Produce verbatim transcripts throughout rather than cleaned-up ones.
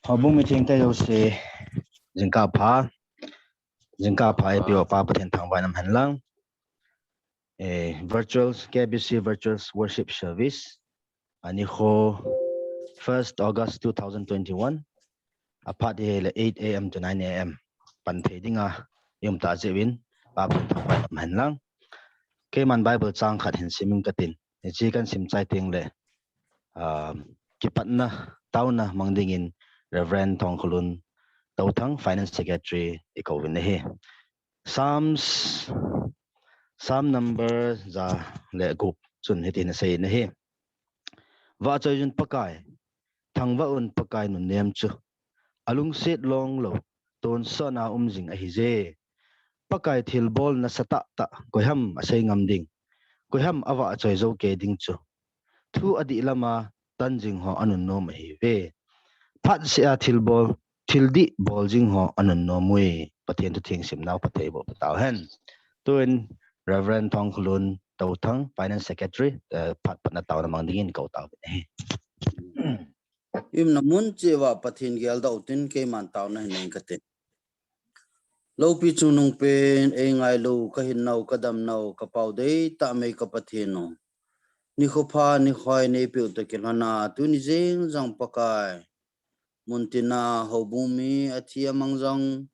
Houbung meeting te jouse, jingkah pha, jingkah pha eipeuva Pa Pathen thangvah in um hen lang. Eh, virtual, K B C virtual worship service, ani kho first August two thousand twenty-one, aphat hi le eight A M to nine A M pan thei dinga i um tah jeh uvin, Pa Pathen thangvah in um hen lang. Keiman Bible chang khat hin sim inge katin, hiche kahin sim chai teng le, ah, kipatna, taona mang dingin Reverend Thongkholun Touthang, Finance Secretary, i kouvin ahi. Psalms, Psalm number ja le gup chun hitin asei in ahi. Vahchoiyun Pakai, thangvah un Pakai nunnem chu, alungset long lou, tonsot a um jing ahije. Pakai thilbol nasatah tah, koiham asei ngam ding, koiham avahchoi jou kei ding chu. Thu adih lama tan jing ho anunnom ahiuve. Phatseh a thilbol, thil dih bol jing ho anunnom uve. Pathen thu theng simnau phatthei boh patau hen. Tuin Reverend Thongkholun Touthang, Finance Secretary, eh, phat patna taona mang dingin kou tauvin ahi. Imna mun cheh uva Pathen geldoh utin keiman taona hin nei inge katin. Loupi chungnung pen, eingailou, kahinnau, kadamnau, kapao deitah mei ka Pathen u. Nikho pha, nikhoi neipeuva kilhona, tuni jeng jong Pakai. Muntina houbung mi athi amang jong,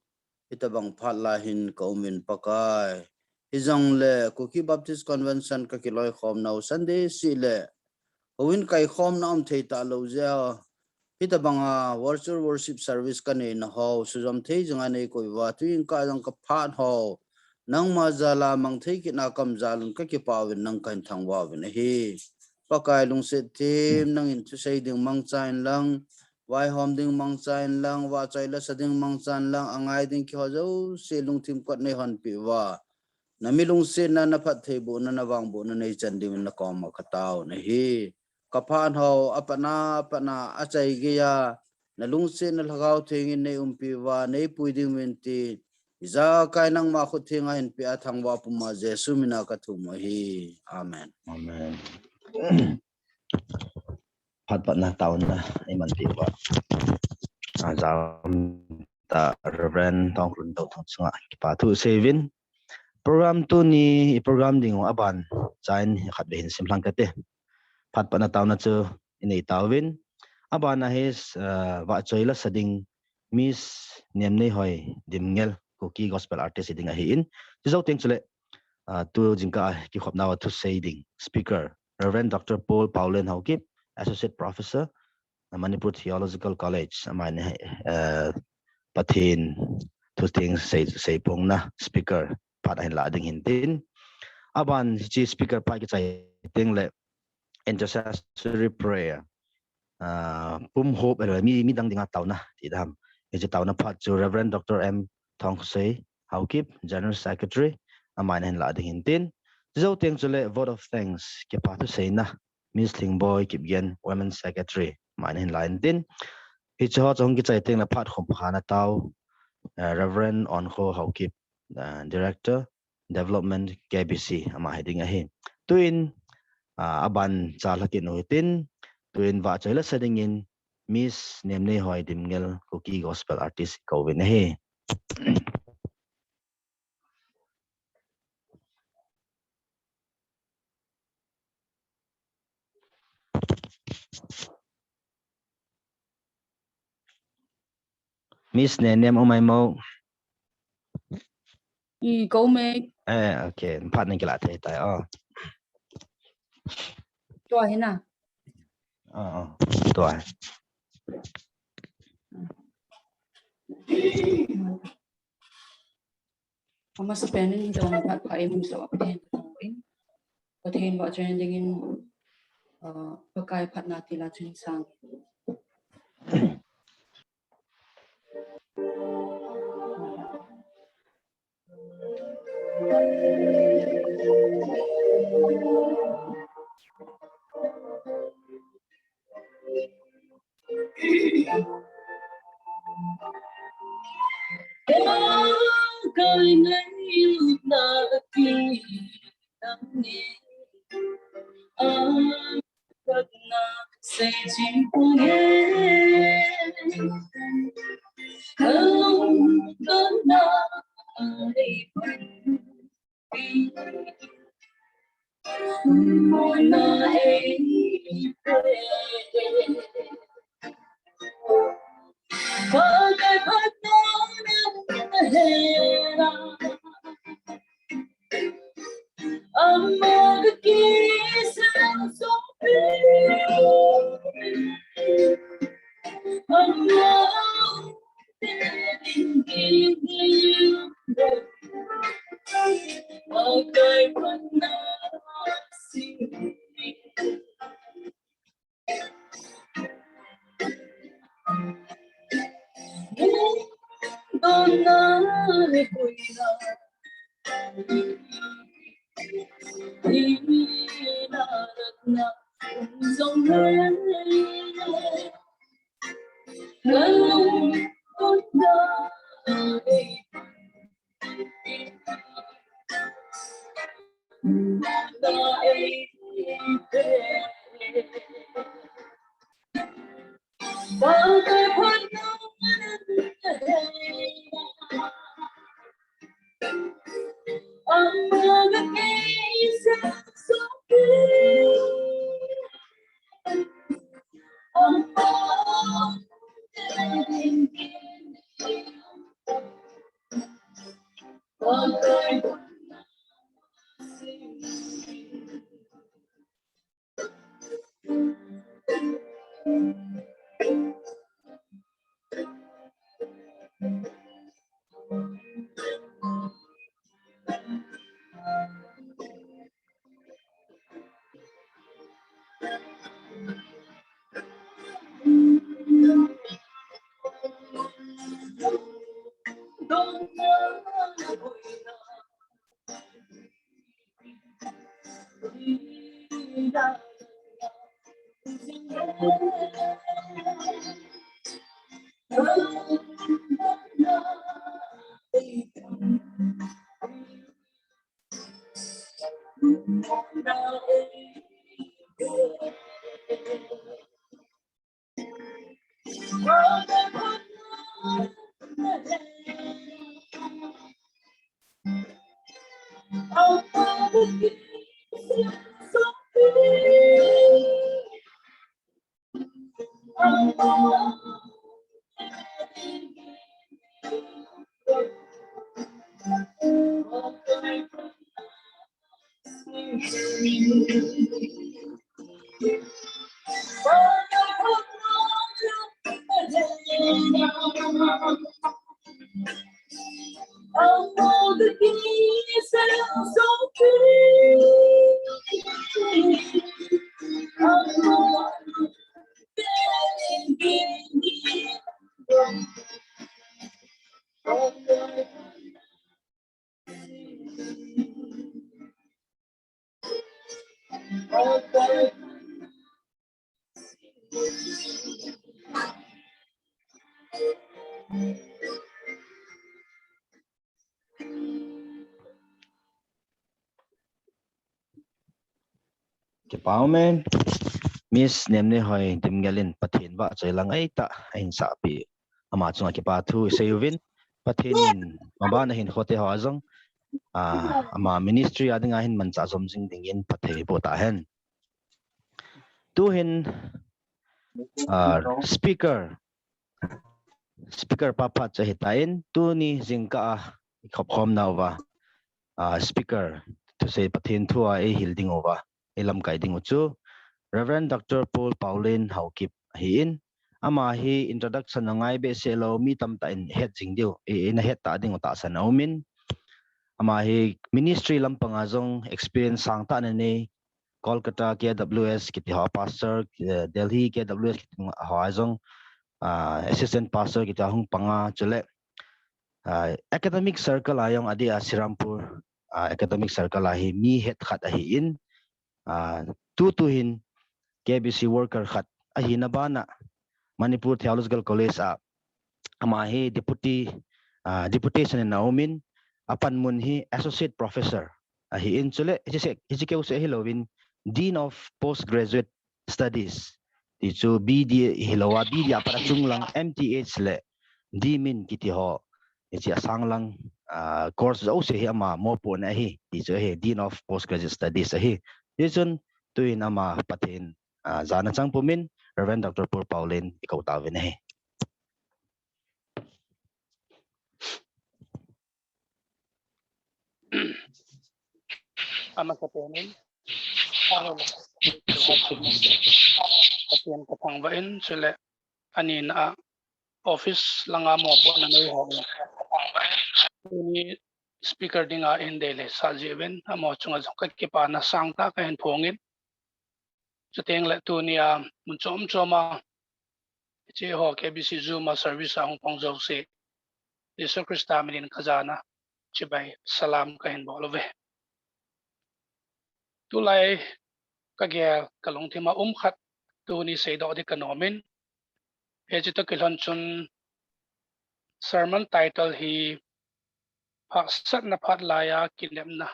hitabang phat lai hin ka um uvin Pakai. Hijongle Kuki Baptist Convention ka kiloikhomnau Sunday seh le, houin kaikhomna um thei talou jeh a, hitabanga virtual worship service ka neina ho, sujom thei jing a neikoi uva, tuin ka jong ka phat ho, nangma jal a mang thei kit na ka um jal un ka kipah uvin nang kahin thangvah uvin ahi. Pakai lungset them, nangin thusei ding mangcha in lang, vaihom ding mangcha in lang, vahchoi lasa ding mangcha in lang, angai ding keiho jouse lungthim kot neihonpeh uva, na mi lungsetna, na phattheibohna, na vangbohna neichan dingin na koma ka taona ahi. Ka phat ho, apatna, apatna, achai geiya, na lungsetna Lhagao Theng in neiumpi uva, neipui ding uvin tin, ijakai nangma khut thenga hinpeh a thangvah puma Jesu mina ka thum u ahi. Amen. Amen. Phat patna taona imanpeh uva, ajam tah Reverend Thongkholun Touthang chunga kipa thu seiyuvin. Program tuni i program ding u aban chan khatvei hin simlhang kate. Phat patna taona chu inei tauvin. Abana hi, eh, vahchoi lasa ding Miss Nemneihoi Dimngel, Kuki Gospel Artist hi ding ahin. Chujou teng chule, ah, tu jingkah a kikhopnau a thusei ding speaker, Reverend Doctor Paul Paolen Haokip, Associate Professor, Manipur Theological College, amani, eh, Pathen thu theng sei, seiphongna speaker phat ahin lah ding hintin. Aban hiche speaker phat kichai teng le intercessory prayer, ah, pum hop, eh, mi, midang dinga taona ti dam. Hiche taona phat chu Reverend Doctor M Thongkhosei Haokip, General Secretary, amani ahin lah ding hintin. Chujou teng chule vote of thanks, kipa thu seina, Miss Lhingboi Kipgen, Women Secretary, amani ahin lah hintin. Hiche ho chu hung kichai teng le phat khum kha na tao, eh, Reverend Onkho Haokip, eh, Director, Development, K B C, ama hi ding ahi. Tuin, ah, aban cha lha kit u hitin, tuin vahchoi lasa dingin Miss Nemneihoi Dimngel, Kuki Gospel Artist, kouvin ahi. Miss Nemnem um mai mo? I, kou me. Eh, okay. Phat ning kilah thei tai, oh. Tua hi na. Oh, oh. Tua. Amasapen in, John Pat pa in, so Pathen, Pathen vahchoi dingin, uh, Pakai phatna tila chun sang. Kipah umin, Miss Nemneihoi Dimngel in Pathen vahchoi lang aitah ahin sahpeh. Ama chunga kipa thu isei uvin, Pathen in maban a hinkho te ho a jong, ah, ama ministry a dinga hin manchah jom jing dingin phatthei boh tahen. Tuhin, ah, speaker, speaker pa phat chu ahitan, tuni jingkah a ikhop khom nauva, ah, speaker thusei Pathen thu a eihil dinguva, eilamkai dingu chu Reverend Doctor Paul Paulin Haokip ahin, ama hi introduction angai behseh lou, mi tamtah in het jing diu, i, ina het ta dingu tahsan aumin. Ama hi ministry lampang a jong experience sangtah ana nei, Kolkata K W S kiti ho pastor, eh, Delhi K W S kiti ho a jong, ah, assistant pastor kiti a hung panga, chule, ah, academic circle a jong adeh a Serampore, ah, academic circle a hi mi het khat ahin, ah, tutu hin K B C worker khat ahina bana Manipur Theological College a ama hi deputy, ah, deputation in aumin, apanmun hi associate professor ahin, chule hiche, hiche keuseh hilouvin Dean of Postgraduate Studies, ti chu B D hilouva, B D a pat a chunglang M T H le D Min kiti ho, hiche a sanglang, ah, course jouse hi ama mopohna ahi, ti chu ahi, Dean of Postgraduate Studies ahi. Hichun tuin ama Pathen, ah, jana chang pumin Reverend Doctor Pu Paulin i kou tauvin ahi. Amasapen in, Pathen ka thangvah in, chule anina a office langa mopohna nei ho in, tuni speaker dinga eidei le sah jeh uvin, amaho chunga jong ka kipana sangtah kahin phongin, chuteng le tunia mun chom choma hiche ho K B C Zoom a service a hung pang jouse, Jesu Christa minin ka jana chibai salam kahin bol uve. Tulai ka gel ka lungthima um khat tuni seidoh ding ka nomin, hiche toh kilhon chun sermon title hi Hahsatna phat laiya kinepna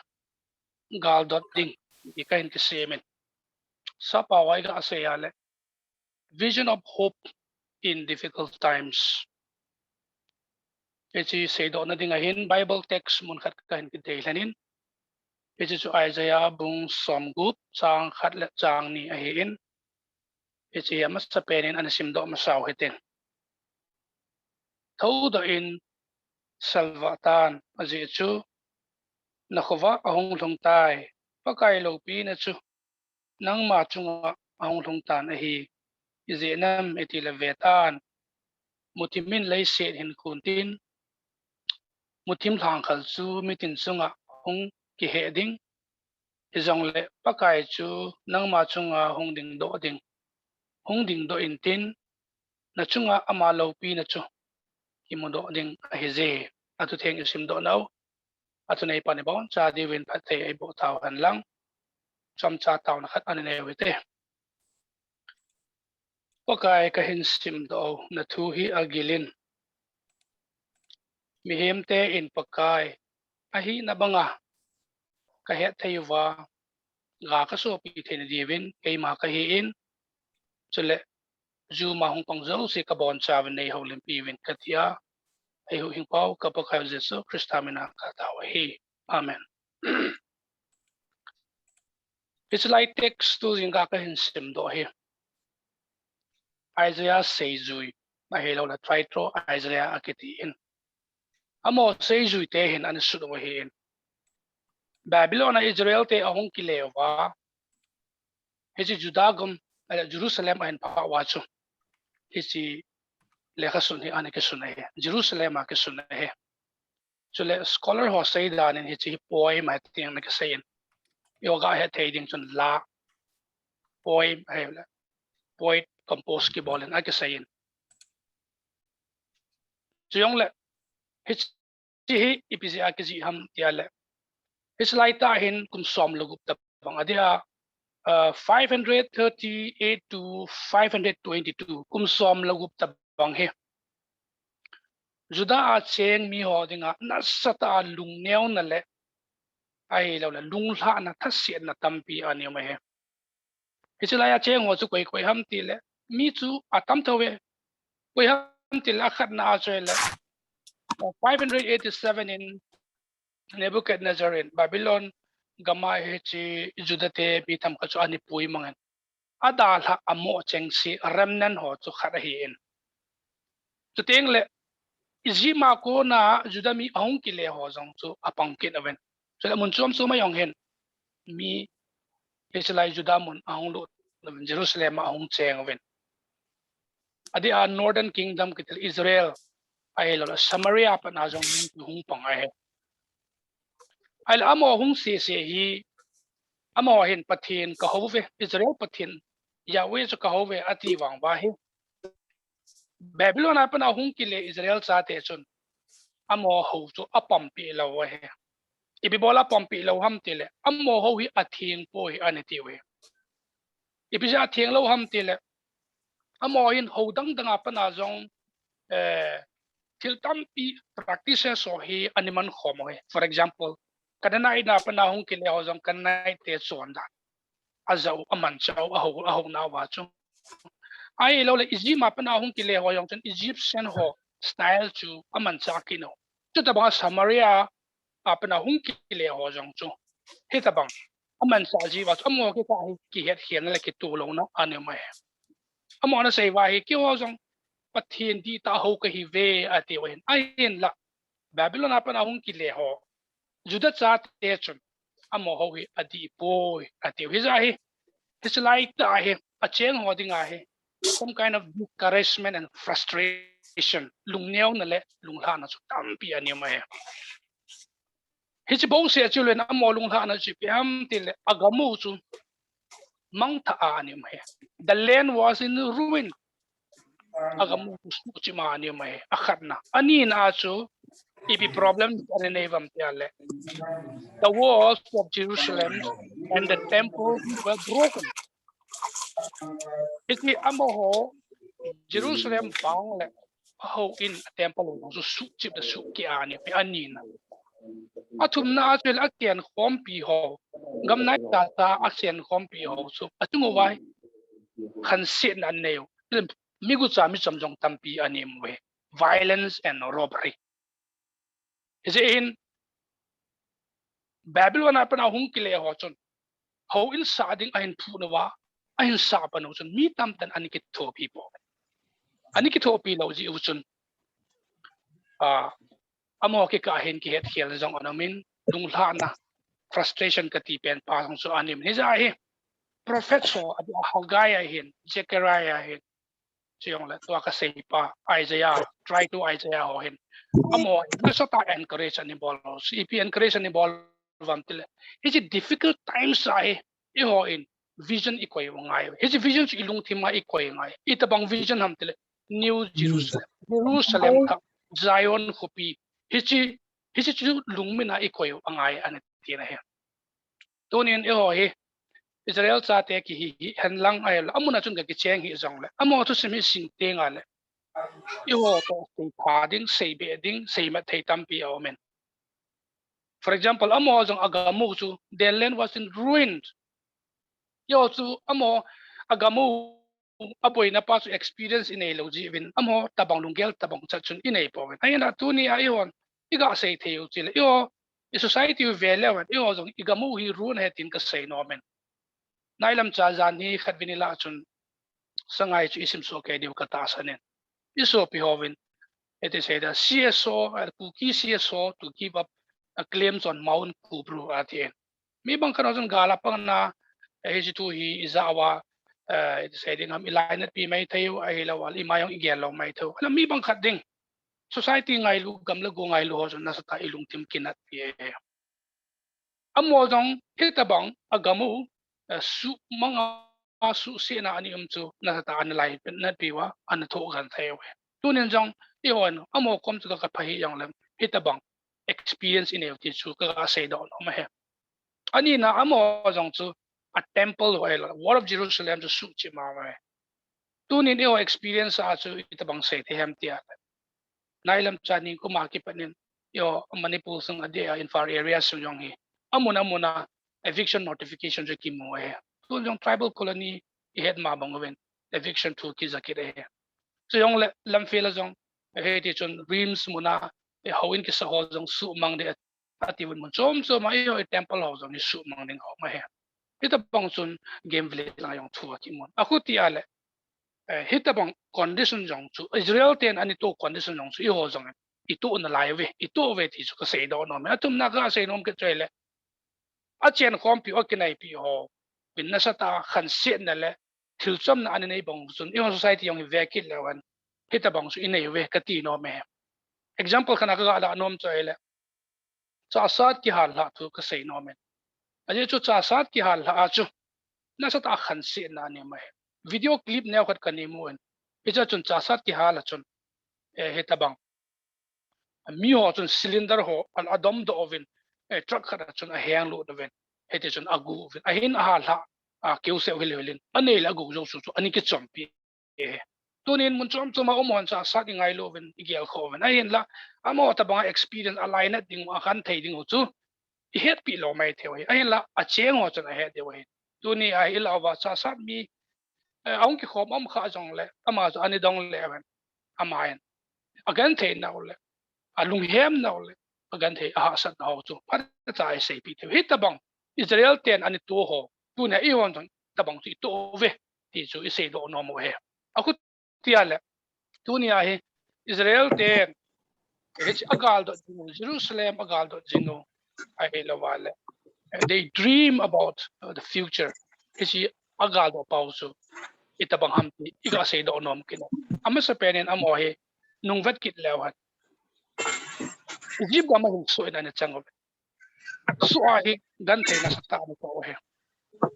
galdot ding, ti kahin kisemin. Sappao a iga sei a le, Vision of Hope in Difficult Times. Hiche seidohna dinga hin Bible text mun khat kahin kidei lhenin. Hiche chu Isaiah bung somgup chang khat le chang ni ahin. Hiche hi amasapen in ana simdoh masau hitin. Thoudoh in salvah tan, ajeh chu na khovah ahung lhung tai, Pakai loupina chu nangma chunga ahung lhung tan ahi. Ijeh inem itile vetan, muthim in leiset hin khun tin, muthim lhangkhal chu mitin chunga hung kiheh ding. Hijongle Pakai chu nangma chunga hung dingdoh ding, hung dingdoh intin, na chunga ama loupina chu kimudoh ding ahije. Athu theng isimdoh nau, athu neipan iboncha diuvin phatthei eiboh tauhen lang, chomcha taona khat ana nei uhite. Pakai, kahin simdoh u, na thu hi agilin. Mihemte in Pakai ahina banga kahet thei uva, ga kasopi theina diuvin keima kahin, chule Zoom a hung pang jouse kabonchauvin neihoulimpi uvin katia, eihuhhingpau ka Pakai Jesu Christa mina katao ahi. Amen. Hiche lai text tu jingkah kahin simdoh hi Isaiah seijui, ahilouleh Trito Isaiah akitin. Amaho seijuite hin ana sut u ahin. Babylon a Israel te ahung kile uva, hiche Judah gam, eh, Jerusalem ahin phah uva chu, hiche lekhasun hi ana kisun ahi, Jerusalem a kisun ahi. Chule scholar ho seidan in hiche hi poem ahi tin ana kiseiyin. Eiho ga hethei ding chun la, poem ahile poet compose kibolin akiseiyin. Chujongle hiche hi ipi jeh a kijih ham tia le, hiche laitah hin kum som le gup tabang adia, uh, five hundred thirty-eight to five hundred twenty-two, kum som le gup tabang hi Judah a cheng miho dinga nasatah a lungneona le ahilouleh lunglhahna, thasetna tampi ana um ahi. Hiche laiya cheng ho chu koi koi ham tile, mi chu atam thouve. Koi ham tile, akhatna a chu ahile, five hundred eighty-seven in Nebuchadnezzar in Babylon gama hiche Judah te mi themkhat chu ana puimangin, adalhah amoh chengse remnant ho chu khat ahin. Chutengle Egypt a kona Judah mi ahung kile ho jong chu apang kit uvin. Chule mun chom choma jong hin mi hiche lai Judah mun ahung lut uvin, Jerusalem a ahung cheng uvin. Adia Northern Kingdom kitil Israel ahilouleh Samaria patna jong mi chu hung pang ahi. Ahile amaho hung sese hi, amaho hin Pathen kahouve, Israel Pathen Yahweh chu kahouve ati vang uva hi, Babylon a patna hung kile Israel chate chun amaho hou chu apampeh lou ahi. Ipi bola apampeh lou ham tile, amaho hou hi atheng poi ana tiu ahi. Ipi jeh a atheng lou ham tile, amaho hin hou dang dang a patna jong, eh, thil tampi practices ho hi ana mankhom u ahi. For example, Canaanite a patna hung kile ho jong Canaanite te chondan, ajah u, amanchah u, ahou, ahounauva chu. Ahilouleh Egypt a patna hung kile ho jong chun Egyptian ho style chu amanchah kit u. Chutabanga Samaria a patna hung kile ho jong chu hitabang aman sa ji uva chu amaho kikah hi kihet khelna le kitoh louna ana um ahi. Amaho ana sei uva hi keiho jong Pathen dihtah ho kahi uve ati uva ahin. Ahinla Babylon a pat a hung kile ho Judah chate chun amaho hi adih poi ati u. Hijeh a hi, hiche lai tah hi acheng ho dinga hi some kind of discouragement and frustration, lungneona le lunglhahna chu tampi ana um ahi. Hiche bouseh chu len amaho lunglhahna chu ipi ham tile, agam u chu mangthah a ana um ahi. The land was in ruin. Agam u chu suhchim a ana um ahi. Akhatna. Anina a chu ipi problem ana nei uvam tile, the walls of Jerusalem and the temple were broken. Hiche amaho Jerusalem bang le ahouin a temple ho chu suhchip le suhkeh a ana um ahi, anina. Athumna a chu le akenkhompi ho, gam nai tah tah a akenkhompi ho chu achung uva hi khansetna ana nei u. Migucha michom jong tampi ana um uve. Violence and robbery. Hijeh hin Babylon a pat a hung kile ho chun houin sah ding ahin phut uva, ahin sah pan u chun mi tamtah in ana kithopi poi. Ana kithopi lou jeh u chun, ah, amaho kikah hin kihet khelna jong ana um in, lunglhahna, frustration kati pen pa jong chu ana um in. Hijeh a hi prophet ho, adeh a Haggai ahin, Zechariah ahin, chujongle tua kaseipa Isaiah, try to Isaiah ho hin, amaho nasatah a encourage ana bol u. Chu ipi encourage ana bol uvam tile, hiche difficult times a hi eihon vision ikoi u angai. Hiche vision chu ilungthim a ikoi angai. Itobang vision ham tile, New Jerusalem, Jerusalem thah, Zion khopi. Hiche, hiche chu lungmin a ikoi u angai ana tina ahi. Tunin eiho hi Israel chate kihi hihen lang, ahilouleh amun a chun kakicheng hih jongle, amaho thusim hi sing tengle, eiho toh seipha ding, seibeh ding, seimat thei tampi aum in. For example, amaho jong agam u chu, their land was in ruins. Eiho chu amaho agam u aboina pa chu experience inei lou jeh uvin, amaho tobang lunggel tobang chat chun inei pouvin. Ahinla tunia eihon iga sei thei u chule, eiho i society u veleu hen, eiho jong igam u hi ruin ahi tin kasei nom in. Nailam cha jan hi khatvei ni lah chun Sangai chu isim soh kei diu katahsan in. Isopi hovin, iti sei da, C S O, Kuki C S O to give up a claims on Mount Kobru atin. Mi bang khat ho chun gal a pang na, eh, hiche thu hi ija uva, eh, iti sei ding ham, ilainatpi mai thei u, ahilouleh ima jong igel lou mai thei u. Ahinla mi bang khat ding, society ngailu, gam le go ngailu ho chun nasatah a ilungthim kinatpi e. Amaho jong hitobang agam u, eh, suhmang a, suhsetna ana um chu nasatah a ana lainatpi uva, ana thoh genthei uve. Tunin jong eihon amaho kom chu ka, kapha hih jongleng hitobang experience inei u ti chu kaga seidoh nom ahi. Anina amaho jong chu a temple ho, eh, wall of Jerusalem chu suhchim a uve. Tunin eiho experience a chu itobang sei thei ham tia, nailam cha nikum a kipat in, eiho Manipur sung adeh a Imphal area sung jong hi amun amun a eviction notification chu kimu ahi. Tun jong tribal colony ihet ma bang uvin eviction thu kija kit ahi. Chujongle Lamphel a jong, eh, hiti chun RIMS mun a, eh, houin kisa ho jong suhmang ding ati uvin, mun chom chom a eiho i temple ho jong hi suhmang ding aum ahi. Hitobang chun Game Village lang jong thu akimun. Akhuti a le, eh, hitobang condition jong chu, Israel ten ana toh condition jong chu eiho jong itoh nalai uve, itoh uve ti chu kaseidoh nom e. Athumna kasei nom kit chu ahile, achenkhompi u, akinaipi hovin nasatah a khansetna le thilchomna ana nei bang chun, eiho society jong hi vekit leu hen, hitobang chu inei uve kati nom e. Example khat a kaga lah nom chu ahile, Chassad kihallhah thu kasei nom in. Ajeh chu Chassad kihallhah a chu nasatah a khansetna ana um ahi. Video clip neo khat kana mu in. Hiche chun Chassad kihal a chun, eh, hitobang miho chun cylinder ho a, adomdoh uvin, eh, truck khat a chun ahenglut uvin, hiti chun agu uvin, ahin ahallhah, a, keuseu hil hil in, anei le agou jouse chu ana kichompi e. Tunin mun chom chom a um hon Chassad ingailu uvin, igelkhoh uvin. Ahinla, amaho tobang a experience, alainat ding u, agenthei ding u chu ihetpi lou mai thei u ahi. Ahinla, acheng ho chun ahet diu ahi. Tunia hi ilah uva Chassad mi, eh, ahung kikhom um kha jongle, ama chu ana dong leu hen, aman agenthei nau le, alunghem nau le, agenthei, ahahsatna ho chu phatechan iseipi thei u. Hitobang Israel ten ana to ho, tunia eihon jong tabang chu ito uve, ti chu isei doh nom u ahi. Akhutia le, tunia hi Israel ten hiche agal dot jing u, Jerusalem agal dot jing u, ahilouva le, they dream about, uh, the future. Hiche agal dot pau chu itabang ham ti iga sei doh nom kit u. Amasapen in amaho hi nung vet kit leu hen, Egypt gam a hin soh in ana chang uve. Soh a hi gentheina sangtah ana to u ahi.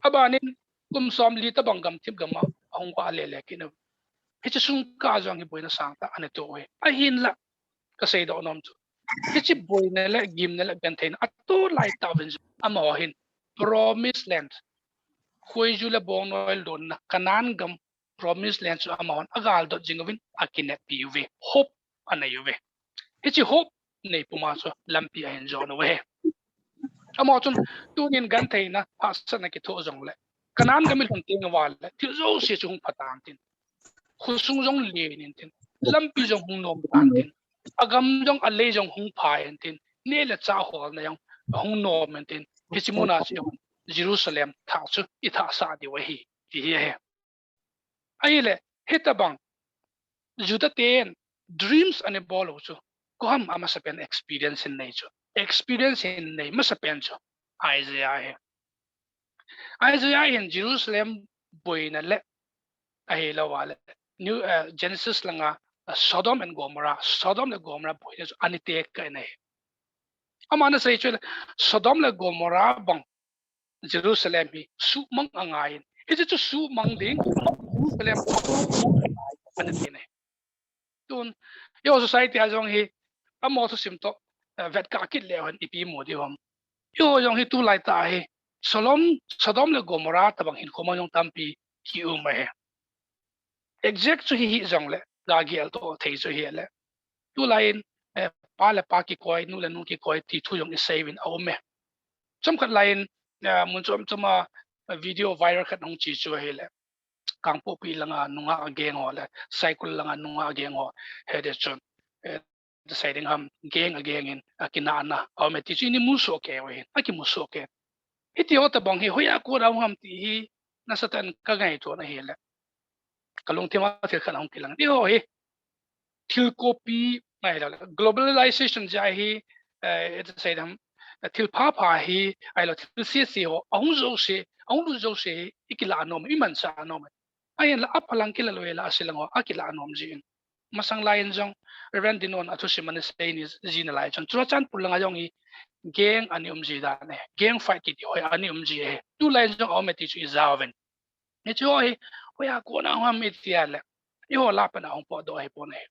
Abanin kum somli tabang gamthip gam a ahung vah lele kit u. Hiche sung kah a jong hi boina sangtah ana to u ahi. Ahinla kasei doh nom chu, hiche boina le gimna le gentheina ato lai tah uvin jong amaho hin promised land, khoiju le bongnoi lonna Canaan gam promised land chu amahon agal dot jing uvin akineppi uve, hope anei uve. Hiche hope nei puma chu lampi ahin jon uve. Amaho chun tunin gentheina hahsatna kithoh jongle, Canaan gam ilhun teng uva le thil jouse chu hung pha tan tin, khosung jong len in tin, lampi jong hung nom tan tin, agam jong alei jong hung pha in tin, neh le chah holna jong hung nom in tin, hiche muna chu Jerusalem thah chu ithah sah diu ahi, ti hi ahi. Ahile, hitabang Juda ten dreams ana bol u chu, koi ham amasapen experience in nei chu, experience in nei masapen chu Isaiah ahi. Isaiah hin Jerusalem boina le, ahilouva le, New, uh, Genesis langa, uh, Sodom and Gomorrah, Sodom le Gomorrah boina chu ana tekah in ahi. Aman asei chu le, Sodom le Gomorrah bang Jerusalem hi suhmang angaiyin, hiche chu suhmang ding, Jerusalem ana ti ahi. Tun, eiho society a jong hi, amaho thusim toh, eh, vetkah kit leu hen ipi imu diu ham. Eiho jong hi tulai tah hi, Sodom, Sodom le Gomorrah tabang hinkho mang jong tampi kium ahi. Exact chu hihi jongle, ga gel to thei chu hile, tulai in, eh, pa le pa kikoi, nu le nu kikoi ti thu jong isei uvin aum e. Chomkhat lai in, eh, mun chom chom a, eh, video viral khat hung che chu ahile, Kangpokpi langa nungah gang ho le Saikul langa nungah gang ho, hede chun, eh, sei ding ham, gang a gang in akinahna aum e ti chu ini musoh kei u ahin, akimusoh kei. Hiti ho tabang hi hoiya kona hung ham ti hi nasatah in kangaito na ahile, kalungthim a thil khat ahung kilang. Eiho hi thil copy, ahilou le, globalization jeh a hi, eh, iti sei ding ham, thil phapha hi, ahilou, thil sese ho ahung jouse, ahung lut jouse hi ikilah nom, imanchah nom. Ahinla aphalang kilah lou hile aselang ho akilah nom jin. Masang lai in jong Reverend Dinon athusim ana sei ni ji nalai chun Churachandpur langa jong hi gang ana um ji dan e, gang fight kiti ho ana um ji e. Tulai in jong aum e ti chu ija uvin. Hiche ho hi hoiya kona hung ham iti a le, eiho lah a pat a hung potdoh ahipon ahi.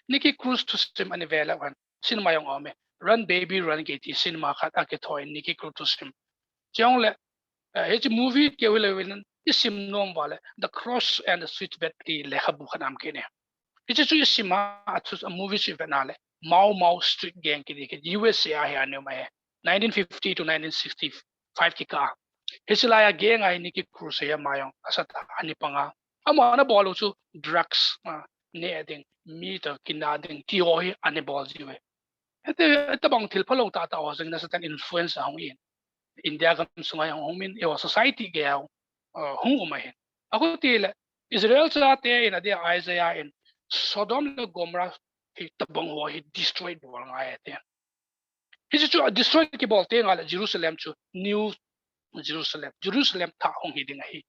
Nicky Cruz thusim ana ve leu hen, cinema jong aum e, Run Baby Run kiti cinema khat akitho in Nicky Cruz thusim. Chule, eh, hiche movie keu hilou in isim nom uva le, The Cross and the Switchblade ti lekhabu khat aum kit e. Hiche chu isim a, a chu, a movie chu ivet na le, Mau Mau Street Gang kiti kiti U S A a hi ana um ahi. Nineteen fifty to nineteen sixty-five kikah a. Hiche lai a gang a hi Nicky Cruz hi ama jong asatah a ana pang a. Ama ana bol u chu drugs, a, neh ding, mi toh kinah ding ti ho hi ana bol jiu ve. Hiti, hitabang thil phalou tah tah ho jong nasatah in influence ahung in, India gam sunga jong hung um in, eiho society gei a, uh, hung um ahin. Akhuti le, Israel chate in adeh a Isaiah in Sodom le Gomorrah hitabang ho hi destroy bol ngai ati. Hiche chu destroy kibol teng le Jerusalem chu New Jerusalem, Jerusalem thah hung hi ding ahi.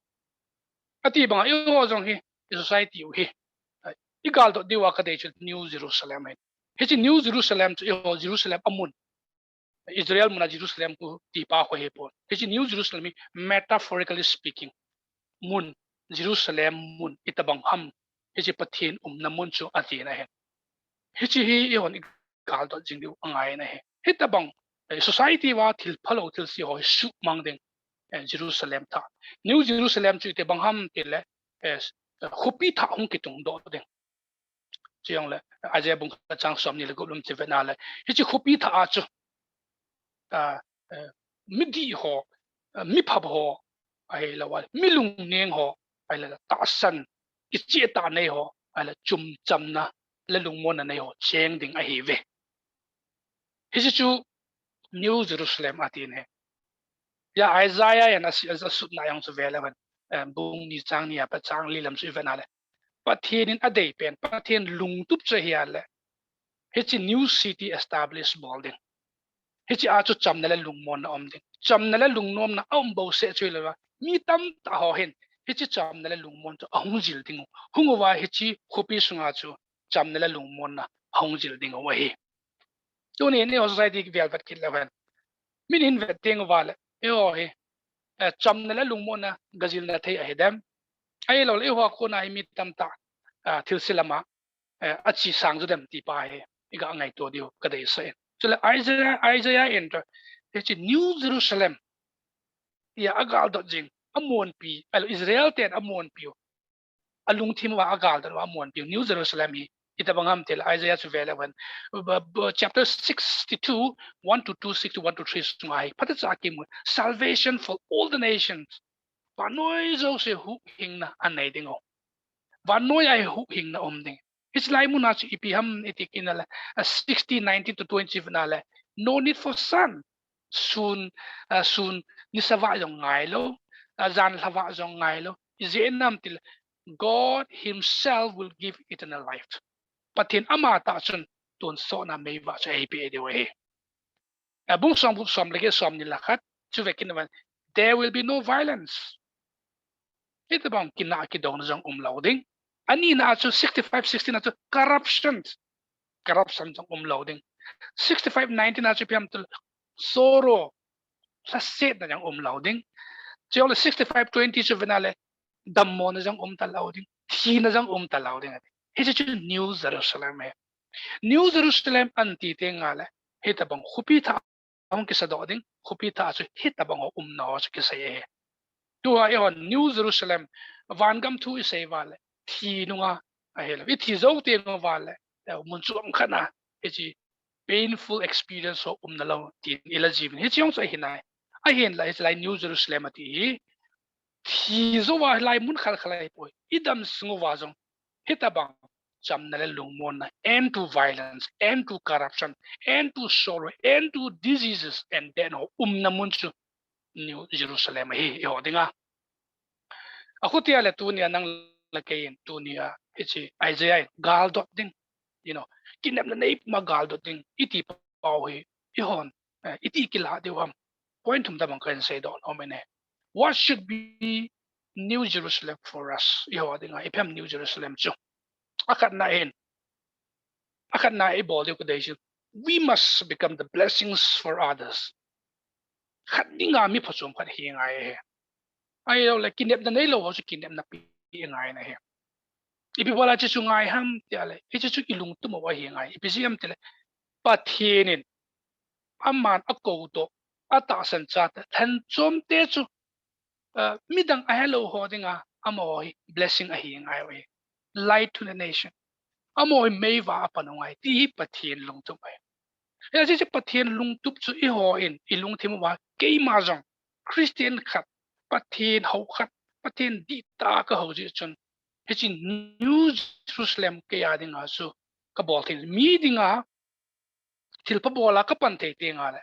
Ati banga eiho jong hi, i society u hi, i galdot diu a kadei chu New Jerusalem ahi. Hiche New Jerusalem chu eiho Jerusalem amun, Israel muna Jerusalem kiti pa ho hipon. Hiche New Jerusalem hi metaphorically speaking, mun, Jerusalem mun itabang ham, hiche Pathen umna mun chu atina ahi. Hiche hi eihon i galdot jing diu angai ahi. Hitabang, eh, society uva thil phalou thil se ho hi suhmang ding, eh, Jerusalem thah. New Jerusalem chu itibang ham tile, eh, khopi thah hung kitungdoh ding. Chujongle, Isaiah bung khat chang somni le gup lum chu vetna le, hiche khopi thah a chu, ah, eh, midih ho, ah, miphap ho, ahilouleh, mi lungneng ho, ahilouleh, tahsan, kicheh tah nei ho, ahilouleh, chumchamna le lungmonna nei ho cheng ding ahiuve. Hiche chu New Jerusalem atin ahi. Ya Isaiah in a, a, a sutna jong chu ve le hen. Eh, bung ni chang ni a pat chang li lam chu i vet na le. Pathen in a dei pen, Pathen lungtup chu hi a le. Hiche new city establish bol ding. Hiche a chu chamna le lungmonna um ding. Chamna le lungmonna a um bouseh chu le va. Mi tamtah ho hin. Hiche chamna le lungmon chu a hung jil ding u. Hung uva hiche khopi sunga chu chamna le lungmonna a hung jil ding u ahi. Tuni in eiho society kivel vet kit le hen. Min hin vet teng uva le. Eiho hi. Eh, chamna le lungmonna gajilna thei ahi dem. Ahilou le eiho a kona hi mi tamtah. Ah, thilse lama. Eh, a chi sang chu dem ti pa hi. I ga ngaito diu ka deisah in. Chule Isaiah, Isaiah in chu. Hiche New Jerusalem. Tia a galdot jing. A monpi. Ahilou Israel ten a monpi u. A lungthim uva a galdot uva a monpi u New Jerusalem hi. Itobang ham ti le Isaiah chu ve le hen. Chapter sixty-two, one to two, sixty-one to three sunga hi. Phatecha kimu. Salvation for all the nations. Vannoi jouse huhhingna a nei ding u. Vannoi a huhhingna um ding. Hiche lai muna chu ipi ham iti kit na le, a sixty, nineteen to twenty na le, no need for sun. Sun, a sun, nisa vah jong ngai lou, a jan lha vah jong ngai lou. Ijeh inem ti le, God himself will give eternal life. Pathen amatah chun tonsotna meivah chu eipeh diu ahi. A bung som, bung som le get, som ni le khat, chu ve kit na ven. There will be no violence. Hitobang kina kidona jong um lou ding. Anina chu sixty-five, sixty na chu corruption. Corruption jong um lou ding. Sixty-five, nineteen na chu ipi ham ti le sorrow. Lhasetna jong um lou ding. Chule sixty-five, twenty chu ve na le dammona jong um talou ding, thina jong um talou ding. Hiche chu New Jerusalem ahi. New Jerusalem anti teng le, hitobang khopi thah hung kisadoh ding, khopi thah chu hitobang ho umna ho chu kisei ahi. Tua eiho New Jerusalem, vangam thu isei uva le, thi nunga ahilou. I thi jou teng uva le, eh, mun chom khat na, hiche painful experience ho umna lou, tin i la jiuvin. Hiche jong chu ahi nai. Ahin la, hiche lai New Jerusalem ati hi. Thi jouva lai mun khat khat lai poi. I dam sung uva jong. Hitobang. Chamna le lungmonna. End to violence. End to corruption. End to sorrow. End to diseases and death ho umna mun chu. New Jerusalem ahi. Eiho dinga. Achuti a le tunia nang le kei in tunia. Hiche Isaiah in galdot ding. You know, kinepna nei ma galdot ding, iti pau hi, eihon, eh, iti kilah diu ham. Point thum tobang kahin seidoh nom in ahi. What should be New Jerusalem for us? Eiho dinga, ipi ham New Jerusalem chu. Akhatna hin. Akhatna ibol diu kadei chu. We must become the blessings for others. Khat dinga mi phachom khat hi ngai ahi. Ahilou le, kinepna neilou ho chu kinepna pe ngai na ahi. Ipi bola hiche chu ngai ham ti a le, hiche chu i lungtup uva hi ngai. Ipi jeh ham ti le, Pathen in, aman akou toh, atahsan chate, lhenchomte chu, eh, midang ahelou ho dinga, amaho hi blessing ahi ngai u ahi. Light to the nation. Amaho hi meivah a pan u ngai, ti hi Pathen lungtup ahi. Hiche chu Pathen lungtup chu eiho in, i lungthim uva, keima jong, Christian khat, Pathen hou khat, Pathen dihtah a ka hou jeh chun, hiche New Jerusalem kei a dinga chu ka bol thei. Mi dinga thilpha bol a ka pan thei teng le,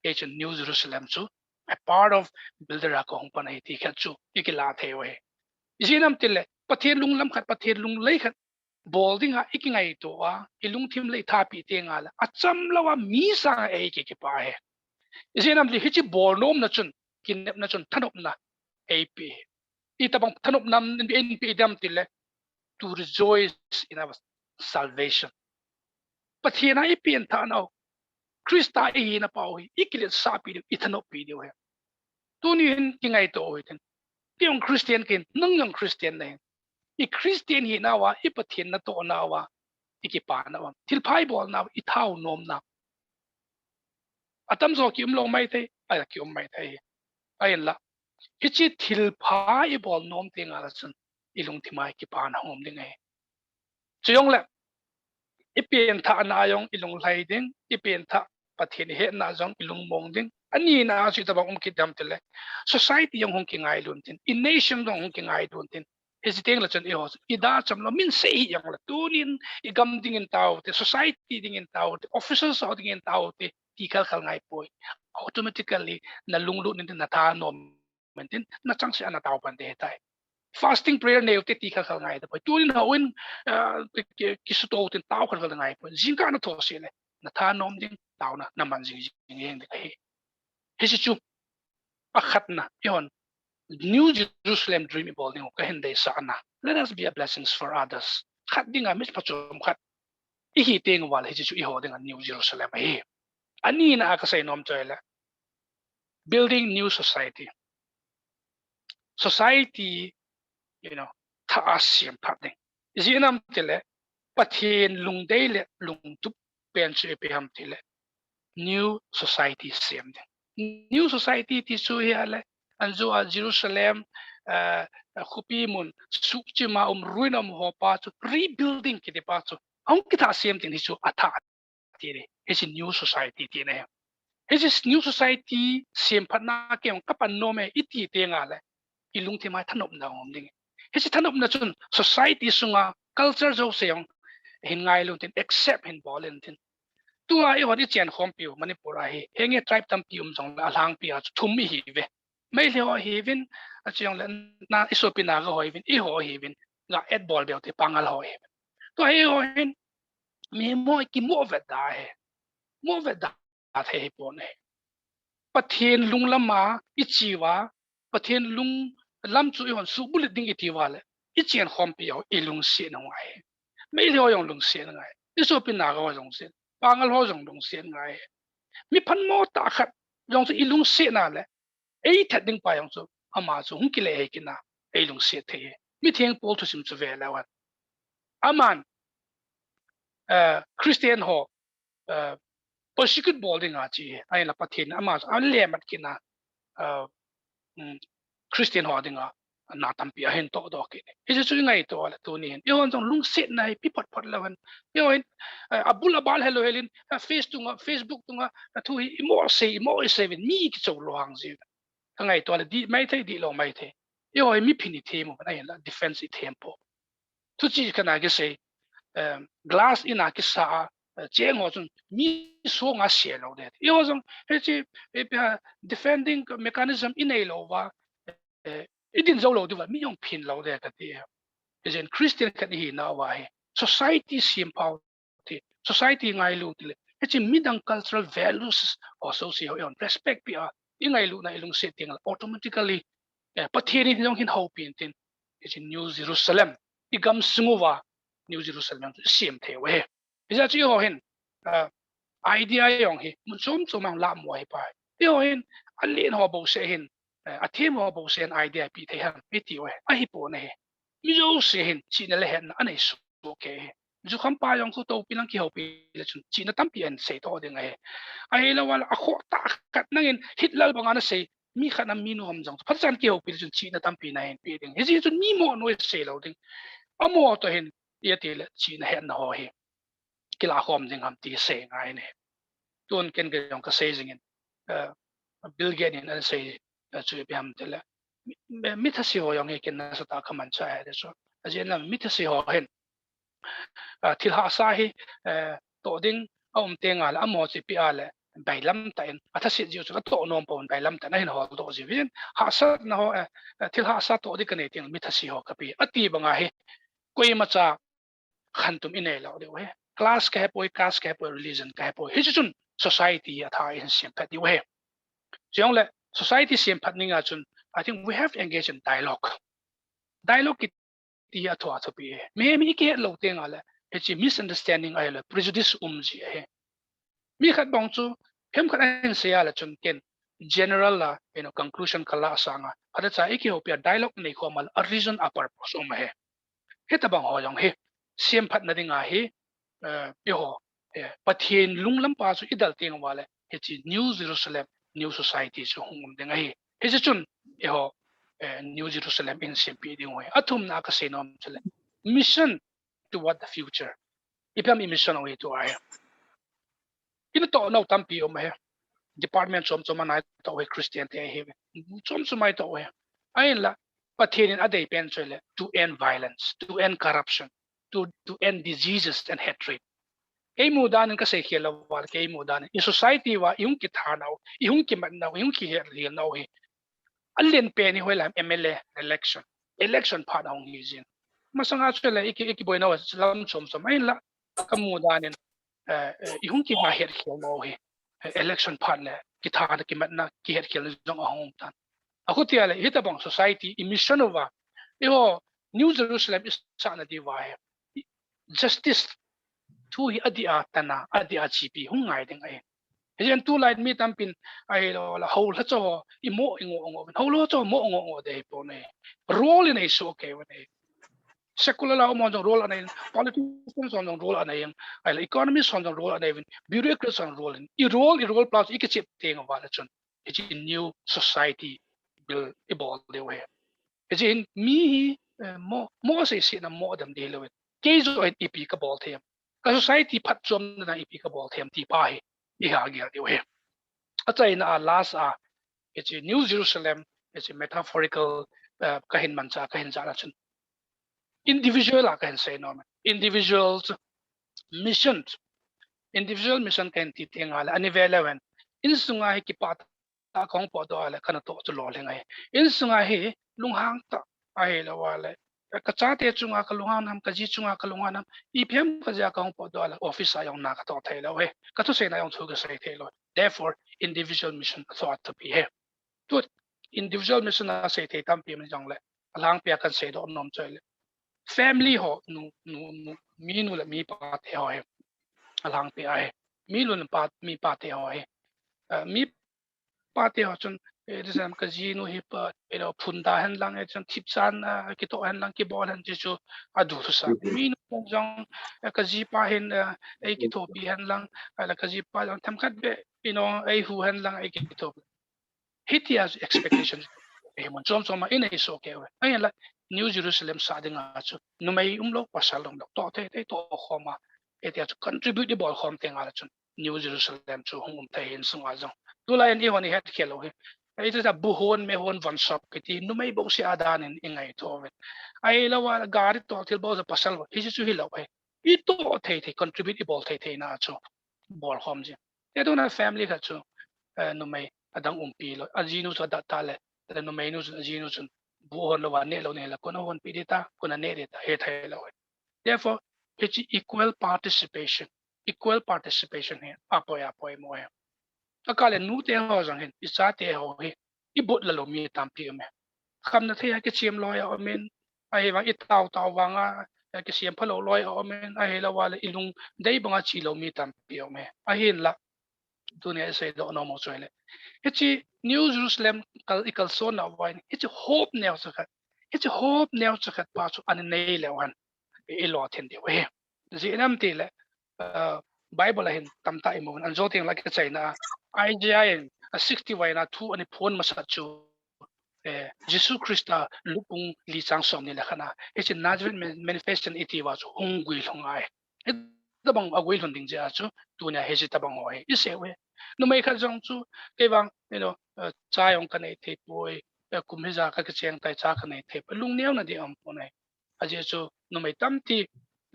hiche New Jerusalem chu a part of builder a ka hung pan ahi ti khat chu i kilah thei u ahi. Ijeh inem ti le, Pathen lunglam khat, Pathen lunglhai khat, bol dinga i kingaito a, i lungthim le i thapi teng le, acham lou a mi sanga ei ki kipa ahi. Ijeh inem ti le hiche bol nomna chun, kinepna chun thanopna ei pe. Itobang thanopna in pe dem ti le, to rejoice in our salvation. Pathen a i pengthah nau, Christa i hina pau hi, i kiletsah pi diu, i thanop pi diu ahi. Tuni hin kingaito u hitin. Kei jong Christian kahin, nang jong Christian nahin. I Christian hinauva, i Pathen natoh nauva, i kipana uva. Thilpha i bol nauva, i thao nom nau. Atamjo kium lou maithei, a kium maithei. Ahinla. Hiche thilpha i bol nom teng le chun, i lungthim a kipana hung um ding ahi. Chujongle, i pengthahna jong i lunglhai ding, i pengthah Pathen i hetna jong i lungmong ding. Anina chu itobang um kit dem ti le, society jong hung kingailun tin, i nation jong hung kingailun tin. Hiche teng le chun eiho, i da cham lou, min sei hi jong le, tunin i gam dingin tao te, society dingin tao te, officers ho dingin tao te, ti khalkhal ngai poi. Automatically na lunglut in tin, na thanom in tin, na changseh a na tao pan te tai. Fasting prayer nei u te ti khalkhal ngai ta poi. Tunin houin, ah, ki, ki, kisuto u tin tao khalkhal ngai poi. Jingkah na thoseh le, na thanom ding, taona na man jing jing jeng ding ahi. Hiche chu akhatna, eihon New Jerusalem dream ibol ding u kahin deisahna. Let us be a blessings for others. Khat dinga mi phachom khat ihi teng uva le hiche chu eiho dinga New Jerusalem ahi. Anina a kasei nom chu ahile building new society. Society, you know, thah a semphat ding. Ijeh inem itile Pathen lungdei le lungtup pen chu ipi ham itile new society sem ding. New society ti chu hi ahile, anjo a Jerusalem, eh, khopi mun, suhchim a um, ruin a um ho pa chu, rebuilding kiti pa chu, ahung kithah sem ding hi chu athah ti ding. Hiche new society tina ahi. Hiche new society semphatna kei jong kapan nom e iti teng le, ilungthim a thanopna um ding. Hiche thanopna chun society sunga culture jouse jong hin ngailu tin, accept hin bol in tin. Tua eihon ichen khompiu Manipur a hi, henge tribe tampi um jongle alhangpi a chu thum ihiuve. Meitei ho ahiuvin, achujongle na isopi Naga ho ahiuvin, eiho ahiuvin, ga et bol beu te Pangal ho ahiuvin. Tua eiho hin, mi mo kimo vet da ahi. Mo vet da thei hipon ahi. Pathen lunglam a iche uva, Pathen lunglam chu eihon suhbulhit ding iti uva le, ichen khompiu ilungset nau ahi. Meitei ho jong lungset ngai. Isopi Naga ho jong lungset. Pangal ho jong lungset ngai. Mi phatmo tah khat jong chu ilungset na le, eithat ding pa jong chu, ama chu hung kile hei kit na, eilungset thei. Mitheng Paul thusim chu ve leu hen. Aman, eh, Christian ho, eh, persecute bol dinga chi, ahinla Pathen ama chu, ahin lemat kit na, eh, um, Christian ho dinga, na tampi ahin tohdoh kit. Hiche chu ingaito le tuni hin. Eihon jong lungsetna hi pe phot phot leu hen. Eihon, eh, abul abal helou helin, eh, Face tunga, Facebook tunga, athu hi imo sei, imo sei uvin, mi kichou lou hang ji. Kangaito le dih maithei, dihlou maithei. Eiho hi miphin ithem u, ahinla defense ithem poi. Thuchih khat na kisei, eh, glass in a kisa a, eh, cheng ho chun mi songa se lou ding. Eiho jong, hiche, eh, defending mechanism inei lou uva, eh, idin jou lou diuva, mi jong phin lou ding kati. Hijeh in Christian khat ihi nauva hi, society sempha u ti, society ngailu ti le, hiche midang cultural values ho asose ho eihon respect peh a, ingailutna ilungset teng le automatically, eh, Pathen in jong hin houpi in tin, hiche New Jerusalem, igam sung uva New Jerusalem chu isem thei u ahi. Hijeh chun eiho hin, ah, idea jong hi mun chom chom a lah mu ahi pai. Eiho hin, alen ho bouseh hin, eh, athem ho bouseh hin idea pe thei ham iti u ahi. Ahipon ahi. Mi jouse hin chihna le hetna anei soh kei ahi. Jukham pa jong chu toupi lang kihoupi le chun chihna tampi ahin sei toh ding ahi. Ahilou le akhoh tah khat nangin Hitler banga nasei, mi khat na mi nu ham jong chu phatchan kihoupi le chun chihna tampi nahin pe ding. Hijeh chun mi mo noi sei lou ding. Amo toh hin, iti le chihna hetna ho hi kilah khom ding ham ti sei ngai ne. Tun ken kei jong kasei jing in, eh, Bill Gates in anasei, eh, chu ipi ham itile, mi, mi, mi thase ho jong hi ken nasatah a kamanchah e ti chu. Ajeh in la mi thase ho hin, ah, thil hahsa hi, eh, toh ding aum teng le, amaho chu ipi a le, bailam tah in, athaset jeh u chu atoh nom pon bailam tah in ahin holdoh jiuvin, hahsatna ho, eh, eh, thil hahsa toh ding kanei teng le mi thase ho kape, ati banga hi, koimacha khantum inei lou diu ahi. Class kahepoi, caste kahepoi, religion kahepoi. Hiche chun society hi athah a ihin semphat diu ahi. Chujongle society semphat dinga chun, I think we have to engage in dialogue. Dialogue kiti hi athu athupi ahi. Mihem hi ikihet lou teng le, hiche misunderstanding ahilou le, prejudice um ji ahi. Mi khat bang chu, themkhat ahin sei a le chun ken general a, you know, conclusion kalah sanga, phatechan ikihoupi a dialogue nei khom a le, a reason a purpose um ahi. Hitabang ho jong hi, semphatna dinga hi, eh, eiho, eh, Pathen lunglam pa chu idel teng uva le, hiche New Jerusalem, New Society chu hung um ding ahi. Hiche chun, eiho, eh, New Jerusalem ihin sempeh ding u ahi. Athumna a kasei nom chu le, mission toward the future. Ipi ham i mission u hi tua hi. Ina toh nau tampi um ahi. Department chom chom a natoh u hi Christian te ahi. Chom chom a itoh u ahi. Ahinla, Pathen in adei pen chu le, to end violence, to end corruption, to, to end diseases and hatred. Kei mu dan in ka sei khel lou va, kei mu dan in, i society va i hung kithat nau, i hung kimat nau, i hung kihet khel nau hi a lian pen hi hoilam M L A election, election phat a hung hi jin. Masanga chu le i ki, i kiboi nau lam chom chom ahin la, ka mu dan in, eh, eh, i hung kihet khel nau hi, eh, election phat le kithat na, kimatna, kihet khel na jong a hung tan. A khutia le hitabang society i mission uva, i ho New Jerusalem i sahna diuva hi, justice thu hi a dia tana, a dia chipi hung ngai ding ahi. Hijeh in tulai mi tampin ahilou la, hou la cho i mo i ngo ngo, hou lo cho mo ngo ngo de hi pon ahi. Role in ei so kei uvin ahi. Secular la um hon jong role anei in, politicians hon jong role anei in, ahilou economist hon jong role anei in, bureaucrats hon role in, i role, i role plus i kichep teng uva le chun, hiche new society build i bol diu ahi. Hiche hin mi hi, eh, mo, mo sei sei na mo dem ding hilou in, kei joh hin ipi ka bol thei em, ka society phatchomna ipi ka bol thei em ti pa hi i ha gel diu ahi. Achaina a last a, hiche New Jerusalem, hiche metaphorical, eh, ka hin mancha, ka hin jana chun, individual a ka hin sei nom e. Individual mission, individual mission ka hin ti teng a le, ani ve leu hen, insunga hi kipah tah a ka hung potdoh a le, ka natoh chu lolhing ahi. Insunga hi lunghang tah ahilou a le, ka chate chunga ka lunghang nam, ka ji chunga ka lunghang nam, ipi ham ka jeh a ka hung potdoh a le, office a jong na ka toh thei lou ahi. Ka thuseina jong thu ka sei thei lou. Therefore, individual mission a thupi ahi. Tu individual mission a sei thei tampi um in jong le, alhangpi a kan seidoh nom chu ahile, family ho, nu, nu, nu, mi nu le mi pa te ho hi alhangpi ahi. Mi nu le pa, mi pa te ho hi, eh, mi pa te ho chun, eh, this time ka ji nu hi pa, you know, phunda hen lang, eh, chun thipchan, eh, kitoh hen lang, kibol hen ti chu a du thusa. Mi nu jong, eh, ka ji pa hin, eh, ei kithopi hen lang, eh, la ka ji pa jong themkhat beh, you know, ei hu hen lang, ei kithopi. Hitia chu expectation hi mun chom chom a i nei soh kei uve. Ahinla New Jerusalem sah dinga chu numei umlou, pasal umlou, toh thei thei toh khom a, hitia chu contribute i bol khom teng a le chun New Jerusalem chu hung um thei insunga jong. Tulai in i hon i het khel lou hi, hitia buhon, mehon, von sop kiti numei bouseh a dan in i ngaito uve. Ahilou a gari toh thil bol chu pasal bol, hiche chu hilou ahi. I toh thei thei, contribute i bol thei thei na chu bol khom jin. Hitia tuna family khat chu, eh, numei adang umpi lou, a ji nu chu adat ta le, le numei nu chun, a ji nu chun, bu hon lou va neh lou ni le, koin a honpi ding ta, koin a neh ding ta, hethei lou. Therefore, hiche equal participation, equal participation hi apoi, apoimo ahi. Akah le nu te ho jong hin, i chate ho hi, i bol la lou mi tampi um e. Khamna thei a kichem loi a um in, ahivang i tao tao vang a, eh, kisem phalou loi a um in, ahilou a le i lungdei banga che lou mi tampi um e. Ahinla, tunia i seidoh nom u chu ahile, hiche New Jerusalem kal, i kalson nauva hin, hiche hope neocha khat, hiche hope neocha khat pa chu ana nei leu hen, i, i lolhin diu ahi. Ijeh inem itile, eh, Bible a hin tamtah i mu uvin, ajo teng la kichaina a, Isaiah in a sixty vai na thu ana phon masat chu, eh, Jesu Christa Luke bung li chang somni le khat na, hiche Nazareth man-, manifestation iti uva chu hung guilhung ahi. Hitabang a guilhun ding jeh a chu, tunia hiche tabang ho hi i sei u ahi. Numei khat jong chu, kei vang, you know, eh, cha jong ka nei thei poi, eh, kum hijat ka kicheng tai, cha ka nei thei poi, lungneona ding aum pon ahi. Ajeh chu numei tampi,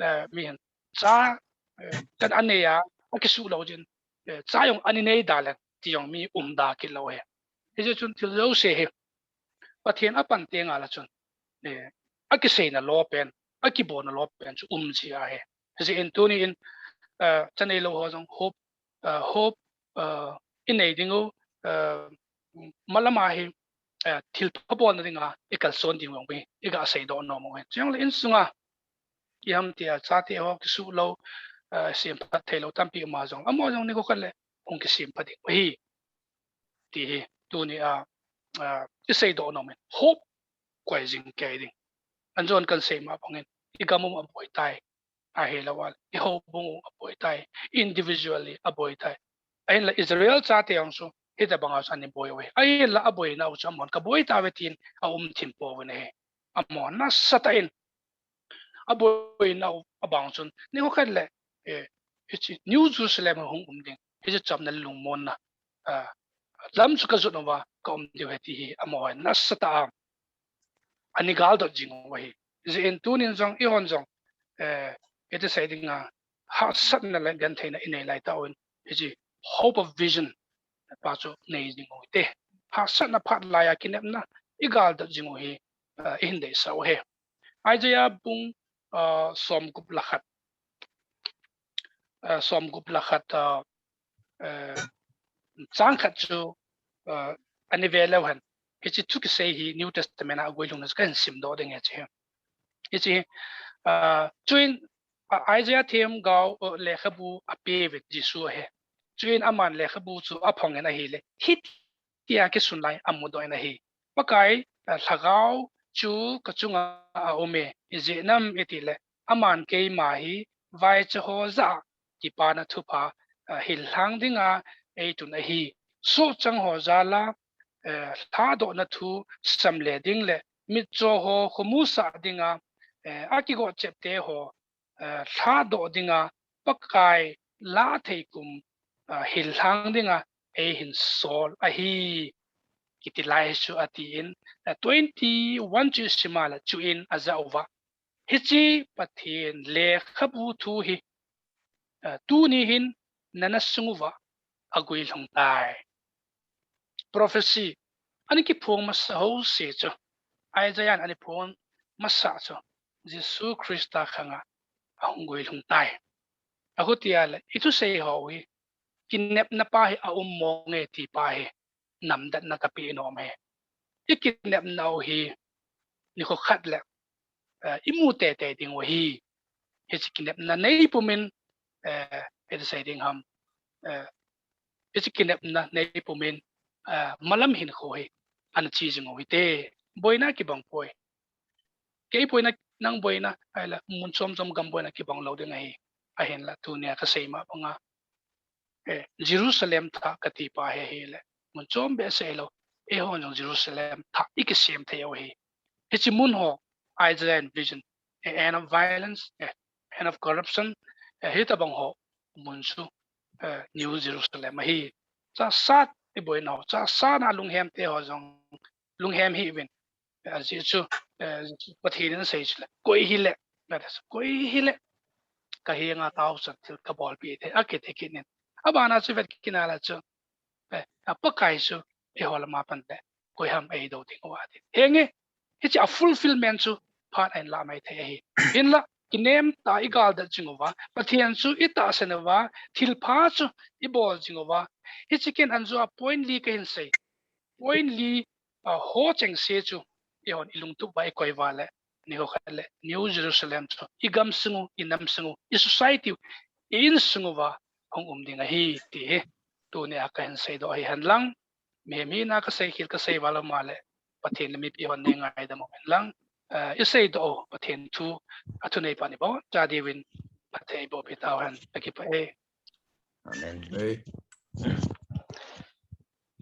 eh, mi hin cha, eh, kan anei a, akisuh lou jin, eh, cha jong ana nei da le ti jong mi um da kit lou ahi. Hijeh chun thil jouse hi Pathen apan teng a le chun, eh, akiseina lou pen, akibolna lou pen chu um ji ahi. Hijeh in tuni in, eh, cha neilou ho jong hope, eh, hope, eh, i nei ding u, eh, malam a hi, eh, thilpha bolna dinga i kalson ding u hi i ga seidoh nom u ahi. Chujongle insunga i ham tia chate ho kisuh lou, eh, semphat thei lou tampi um a jong, amaho jong nikho khat le hung kisempha ding u ahi. Ti hi tunia, ah, i seidoh nom in hope koi jing kei ding. Ajon kan sei ma bang in, i gam u aboi tai, ahilou a le i houbung u aboi tai, individually aboi tai. Ahinla Israel chate jong chu hitabang a chu ana boi uve. Ahinla aboina u chu amahon ka boi tauve tin aum thim pouvin ahi. Amahon nasatah in aboina u abang chun, nikho khat le, eh, hiche New Jerusalem hung um ding, hiche chamna lungmonna, ah, lam chu ka jot uva ka um diu ahi ti hi amahon nasatah a ana galdot jing u ahi. Hijeh in tunin jong, eihon jong, eh, iti sei dinga, hahsatna le gentheina inei lai tauvin, hiche hope of vision pa chu nei jing u hite. Hahsatna phat laiya kinepna igaldat jing u hi, ah, ihin deisah u ahi. Isaiah bung, ah, somgup le khat, ah, somgup le khat, ah, eh, chang khat chu, eh, ani ve leu hen. Hiche thu kisei hi New Testament a aguilhungna chu kahin simdoh ding ahi hiche. Hiche, eh, chuin, ah, Isaiah themgao, eh, lekhabu apeuvin Jesu ahi. Chuin aman lekhabu chu aphongin ahile, hitia kisun lai amudoh in ahi. Pakai, eh, lhagao chu kachunga aume, ijeh inem itile, aman keima hi vaicha ho jah a kipana thupha, ah, hillhang dinga eitun ahi. Sohchang ho jal a, eh, lhadohna thu samle ding le mitcho ho khomusah dinga, eh, akigochep te ho, eh, lhadoh dinga Pakai lahthei kum, ah, hillhang dinga eihin sol ahi. Kiti lai chu atin, ah, twenty-one chu isim a le chuin ajah uva, hiche Pathen lekhabu thu hi, ah, tuni hin nana sung uva aguilhung tai. Prophecy, ani kiphong masa ho se chu, Isaiah in ani phong masa chu, Jesu Christa khanga ahung guilhung tai. Ahutia le, ithusei ho hi, kinepna pa hi aum mong e ti pa hi, namdatna kapeh nom e. Ikinepna u hi, nikho khat le, eh, imu teitei ding u ahi. Hiche kinepna neipumin, eh, iti sei ding ham, eh, hiche kinepna neipumin, eh, malam hinkho hi, ana che jing u hite. Boina kibang poi. Kei boina, nang boina, ahile, mun chom chom gam boina kibang lou ding ahi. Ahinla, tunia kasei ma banga, eh, Jerusalem thah kati pa hi ahile, mun chom behseh lou, eihon jong Jerusalem thah ikisem thei u ahi. Hiche mun ho, Isaiah in vision, eh, end of violence, eh, end of corruption, eh, hitabang ho mun chu, eh, New Jerusalem ahi. Chasat iboina ho, chasat a lunghem te ho jong lunghem hih uvin. Ajeh chu, eh, Pathen in asei chu le, koi hile, that is, koi hile, kahenga taosan thil kabolpeh thei, akiti kit in. Abana chu vet kit na le chu, eh, a Pakai chu eiho lama pan le, koi ham eido ding uva ti. Henge, hiche a fulfillment chu phat a inlah mai thei ahi. Hinla, kinem tah a igaldat jing uva, Pathen chu itahsan uva, thilpha chu ibol jing uva. Hiche ken anjo a point li kahin sei. Point li, ah, ho chengse chu, eihon ilungtup uva ikoi uva le, nikho khat le, New Jerusalem chu, igam sung u, inam sung u, i society u, i insung uva, hung um ding ahi, ti hi, tunia kahin seidoh ahi henlang, mihem hina kasei khel kasei val um a le, Pathen le mipi hon neingaidam uvin lang, eh, iseidoh u, Pathen thu, athuneipa ni bou, cha diuvin, Pathen eiboh pi tauhen, kakipah e. Amen. Hey.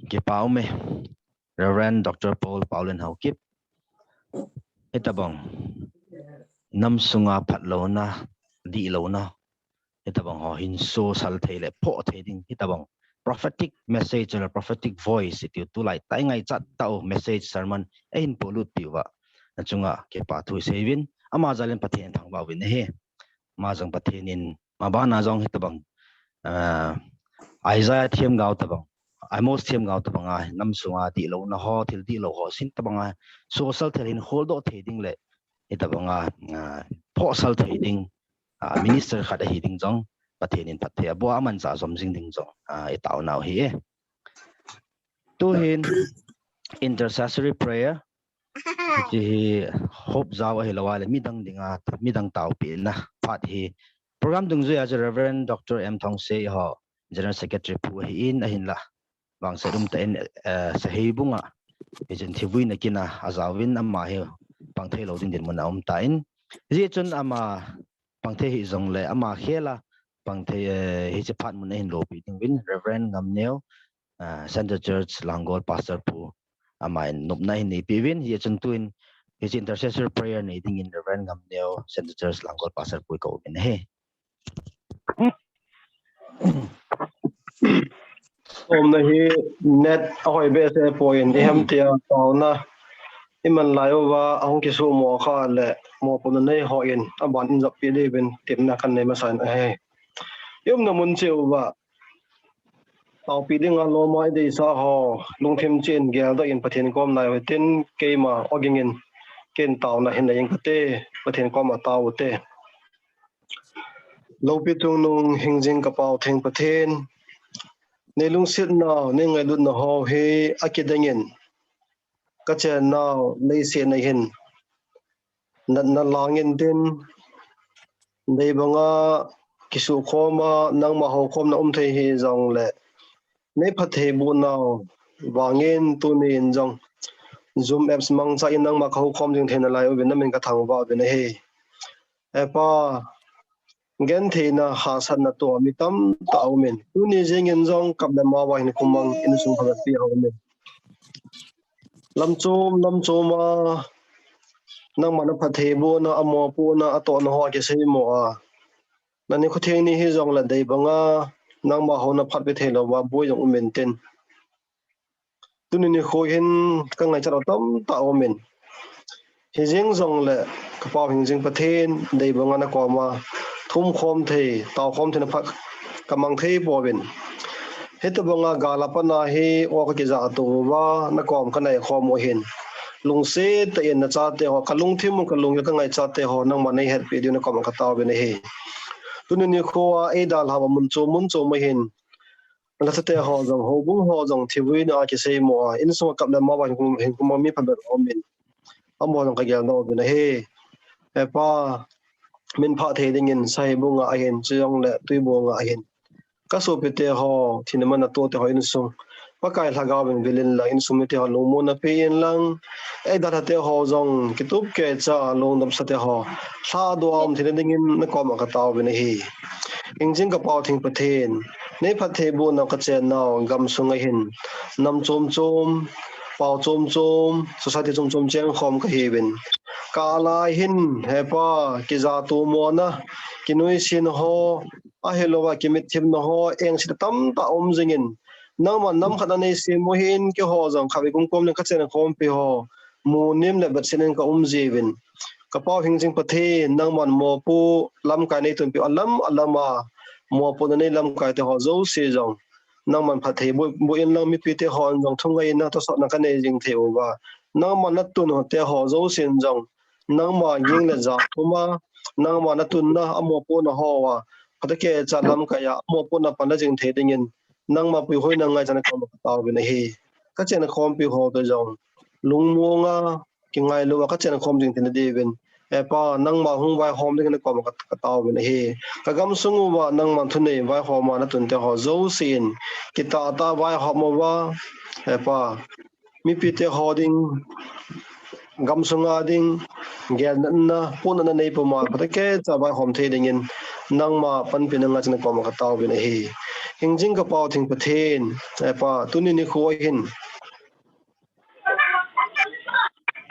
Kipah ume. Reverend Doctor Paul Paulin Haokip. Hitabang nam sunga phatlouna, dihlouna, hitabang ho hin sosal thei le phoh thei ding, hitabang prophetic message le prophetic voice, iti tulai tah ngaichat tah u message sermon eihin polut piuva, nachunga kipathu isei uvin, ama jal in Pathen thangvah uvin ahi. Ama jong Pathen in, ama bana jong hitabang, ah, Isaiah themgao tabang, Amos themgao tabang a, nam sunga dihlouna ho, thil dihlou ho, sin tabang a, sosal thei le hin holdoh thei ding le, hitabang a, ah, phohsal thei ding, ah, minister khat ahi ding jong, Pathen in phatthei aboh a, amanchah jom jing ding jong, ah, itaonau ahi e. Tuhin, intercessory prayer, hiche hi Hope Jao ahilou a le, midang dinga, midang taopehna phat hi. Program dungjuia chu Reverend Doctor M Thongse ho, General Secretary pu ahin, ahinla. Vangset umtah in, eh, Saheibung a, hichun thivuina kin a, ajaovin ama hi pangthei lou ding dinmun a umtan. Hijeh chun ama pangthei hih jongle ama khel a pangthei, eh, hiche phat mun a hin lopi ding uvin Reverend Ngamneo, ah, Central Church Langol Pastor pu, aman nopna ahin neipeh uvin, hijeh chun tun hiche intercessory prayer nei dingin Reverend Ngamneo, Central Church Langol Pastor pu kou uvin ahi. Somna hi net ahoi behseh poi, ihem tia taona iman lai uva ahung kisuhmo kha le mopohna nei hon aban in jappi diuvin temna kahin nei masan ahi. i umna mun cheh uva, taopi dinga loma i deisah ho lungthim cheh in geldoh in Pathen kom nai uhitin, keima Oging in ken taona hin nei ing kate. Pathen koma tao ute. Loupi chungnung hingjing ka Pau Theng Pathen, nei lungsetnau, nei ngailutnau hi akidang in, ka chennau leiset na hin natna lang intin, dei banga kisukhom a nangma houkhomna um thei hijongle, nei phattheiboh nau vangin tuni in jong Zoom apps mangcha in nangma ka houkhom jing theina lai uvin na min ka thangvah uvin ahi. He Pa, gentheina hahsatna toh mi tamtah aumin, tuni jingin jong kap le mao a hin khomang insung khat pi aumin. Lam chom lam chom a nangma na phattheibohna, amopohna, atohna ho akiseimo a, na nikho theng ni hijongle dei banga nangma houna phatpi thei louva boi jong um intin, tuni nikho hin ka ngaichat u tamtah aumin, hijeng jongle ka Pau hingjing Pathen, dei banga na koma thumkhom thei, taokhom theina phat ka mang thei pouvin, hitobanga gal a pat na hi o ka kijahto uva na kom ka naikhom u hin, lungset tah in na chate ho, ka lungthim u, ka lunggel, ka ngaichat te ho nangman nei hetpi diu na koma ka taovin ahi. Tuni nikho a eidalhah uva mun chom mun chom a hin, lhachate ho jong, houbung ho jong thivuina akiseimo a, insung a kap le mao a hin khomang mi phabep aumin, amaho jong ka geldoh uvin ahi. He Pa, min phah thei dingin Saibung a ahin, chujongle Tuibung a ahin, ka sopite ho, thina man a tote ho insung Pakai Lhagao in vil inlang, insung mite ho lungmonna pe inlang, eidalhate ho jong kitup kecha lungdamsate ho lhadoh a um theina dingin na koma ka taovin ahi. Hingjing ka Pau Theng Pathen, nei phattheibohnau ka chennau gamsung a hin, nam chom chom, pao chom chom, society chom chom chengkhom kahiuvin, kah lai hin He Pa, kijatomona, kinuisatna ho, ahilouva kimitthipna ho, engsetna tamtah um jingin, nangman nam khat na neisem u hin keiho jong khatvei kum kom leng ka chenkhompi ho munem le vetsetnin ka um jiuvin, ka Pau hingjing Pathen, nangman mopo lamkai neitunpeh u, alam alam a mopohna nei lamkai te ho jouse jong nangman phattheiboh inlang, mipite hon jong thungaina, tosotna ka nei jing thei uva, nangman natun u te ho jousen jong nangma ging le ja thum a, nangma natunna, amopohna hoa phatah kecha lamkai a amopohna pan la jing thei dingin, nangma puihoina ngaichatna koma ka taovin ahi. Ka chenkhompi ho toh jong lungmonga, kingailu a ka chenkhom jing theina diuvin, He Pa, nangma hung vaihom dingin na koma ka, ka taovin ahi. Ka gamsung uva nangman thunei vaihom a natunte ho jousen kitahtah vaihom uva, He Pa, mipite ho ding, gamsunga ding gelnatna, pohnatna neipuma phatah kecha vaihom thei dingin, nangma panpina ngaichatna koma ka taovin ahi. Hingjing ka Pau Theng Pathen, He Pa, tuni nikho a hin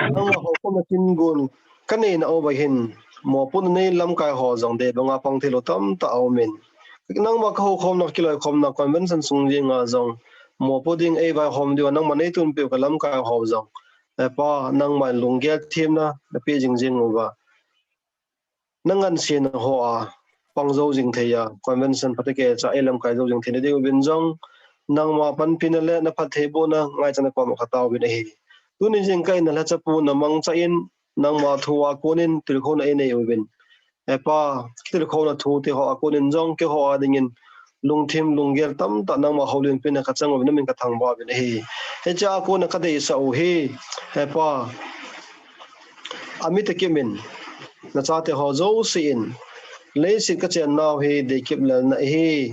nangma houkhomna kingon ka neina uva hin, mopohna nei lamkai ho jong dei banga pang theilou tamtah aumin, nangma ka houkhomna, ka kiloikhomna convention sung jenga jong mopo ding eivaihom diuva nangman neitunpeh u ka lamkai ho jong, He Pa, nangman lunggel themna napeh jing jeng uva, na ngansena hoa pang jou jing thei a, convention phatah kecha a eilamkai jou jing theina diuvin jong, nangma panpina le na phattheibohna ngaichatna koma ka taovin ahi. Tuni jing ka inna lhachapu na mangcha in, nangma thu a konin tilkhouna einei uvin, He Pa, kitilkhouna thute ho a konin jong keiho a dingin lungthim lunggel tamtah nangma houlimpi na ka chang uvin na min ka thangvah uvin ahi. Hiche a kona ka deisah u hi, He Pa, ami takip in, na chate ho jousen, leiset ka chennau hi deikip lelna ahi.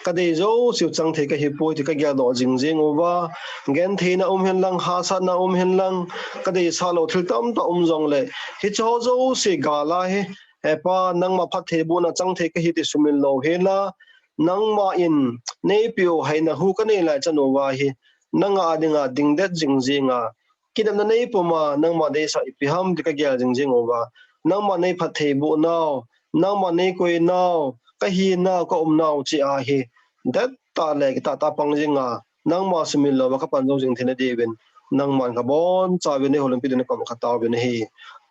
Ka dei jouseu chang thei ka hipoi ti ka geldoh jing jeng uva, gentheina um henlang, hahsatna um henlang, ka deisah lou thil tamtah um jongle, hiche ho jouse gal a hi, He Pa, nangma phattheibohna chang thei ka hi ti sumil lou hela, nangma in neipeh u haina hu ka nei lai chan uva hi, nanga dinga dingdet jing jenga, kinepna neipuma nangma deisah ipi ham ti ka gel jing jeng uva, nangma nei phattheiboh nau, nangma neikoi nau, ka hinau, ka umnau cheh a hi, dettah le kitahtah pang jenga, nangma sumil louva ka pan jou jing theina diuvin, nangman ka bonchauvin, nei houlimpi diuvin na koma ka taovin ahi.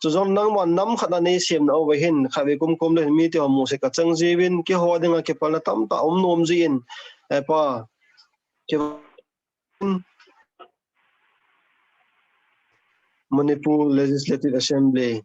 Chujong nangma nam khat a nei siam na uva hin, khatvei kum kum le hin mite ho musit ka chang jiuvin, keiho dinga kipalna tamtah um nom jin, eh, Pa, ki Manipur Legislative Assembly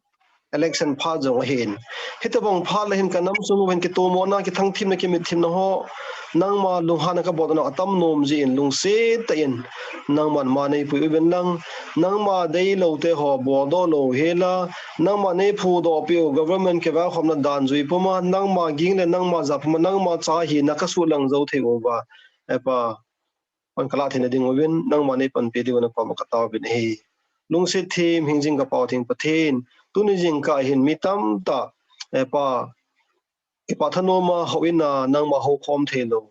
election phat jong ahin. Hitobang phat le hin ka nam sung uva hin kitomona, kithangthimna, kimitthimna ho, nangma lunghanna ka bolna atam nom jin, lungset tah in nangman ma nei pui uvin lang, nangma deilou te ho boldoh lou hela, nangma nei phudoh piu government kivaikhomna dan jui puma, nangma ging le nangma ja puma, nangma cha hina ka sulang jou thei uva, eh, Pa, pan ka lah theina ding uvin, nangma nei panpi diu na koma ka taovin ahi. Lungset them hingjing ka Pau Theng Pathen, tuni jingkah hin mi tamtah, eh, Pa, kipah thanom a houin a nangma houkhom thei lou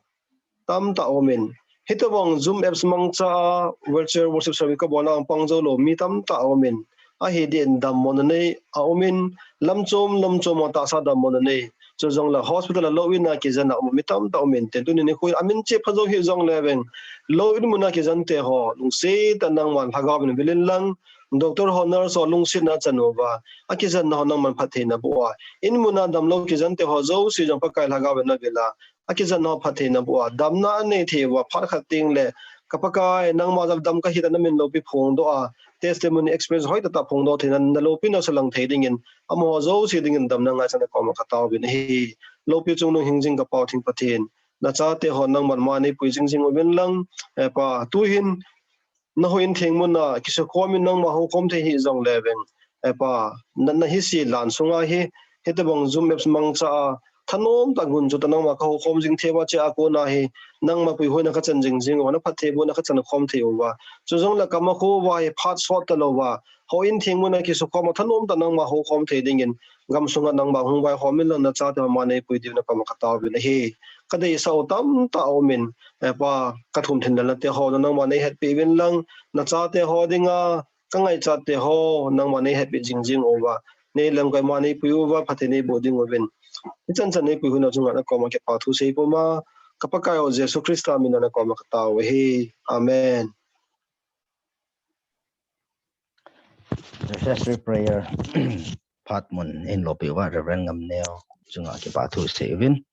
tamtah aumin. Hitobang Zoom apps mangcha a virtual worship service ka bolna a pang jou lou mi tamtah aumin. Ahi din dammona nei aumin, lamchom lamchom a tahsa dammona nei. Chujong le hospital a lou in a kijen a um mi tamtah aumin. Tin tuni nikho a min chepha jou hih jong le veng, lou in mun a kijen te ho lungset tah nangman lhagao in vil in lang, doctor ho, nurse ho lungsetna chan uva, akijen na ho nangman phattheina boh a, in mun a damlou kijen te ho jouse jong Pakai lhagao in avil a, akijen na ho phattheina boh a, damna anei thei uva, phat khat teng le, ka Pakai, nangma jal dam kahi tia na min loupi phongdoh a, testimony experience hoitah tah phongdoh theina, na loupina salang thei dingin, amaho jouse dingin damna ngaichat na koma ka taovin ahi. Loupi chungnung hingjing ka Pau Theng Pathen, na chate ho nangman ma nei pui jingjing uvin lang, eh, Pa, tuhin, na houin theng mun a, kisukhom in nangma houkhom thei hih jong le veng, eh, Pa, na, na hise lan sunga hi, hitobang Zoom apps mangcha a, thanom tah gunchu tah nangma ka houkhom jing thei uva, chea kona hi, nangma puihoina ka chan jingjing uva, na phattheibohna ka chan khom thei uva. Chujong le ka makho uva hi phat sot talou va, houin theng mun a kisukhom a thanom tah nangma houkhom thei dingin, gamsunga nangma hung vaikhom in lang na chate ho ma nei pui diu na koma ka taovin ahi. Ka deisah u tamtah aumin, eh, Pa, ka thum thinlelna te ho nangma nei hetpi uvin lang, na chate ho dinga, ka ngaichat te ho, nangma nei hetpi jingjing uva, nei lamkai ma nei pui uva, phatthei nei boh ding uvin. Hichan chan nei pui hon a chunga na koma kipa thu sei puma, ka Pakai u Jesu Christa min a na koma ka tao ahi. Amen. Intercessory prayer phat mun in loupi uva Reverend Ngamneo chunga kipa thu sei uvin.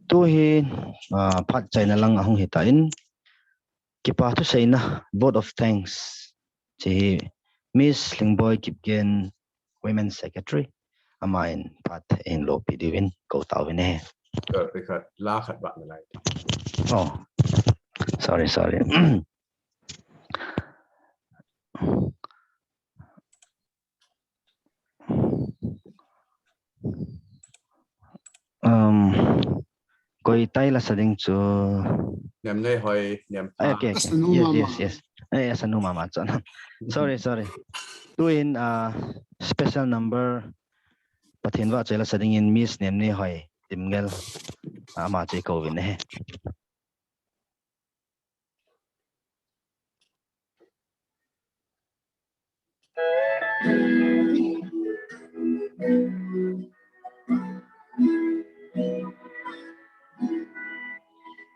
Tuhi, ah, phat chaina lang ahung hita in, kipa thu seina, vote of thanks, hiche hi Miss Lhingboi Kipgen, Women Secretary, aman phat in loupi diuvin kou taovin ahi. Sir, khat, la khat ba na lai. Oh, sorry, sorry. Um, koi tai la sa ding chu. Nemnei Hoi, nem. Ai, okay, okay. Yes, yes, yes. Ai, asa nu mama chu. Sorry, sorry. Tuin, uh, special number Pathen vahchoi la sa dingin Miss Nemnei Hoi Timngel, ama chu kou vin ahi.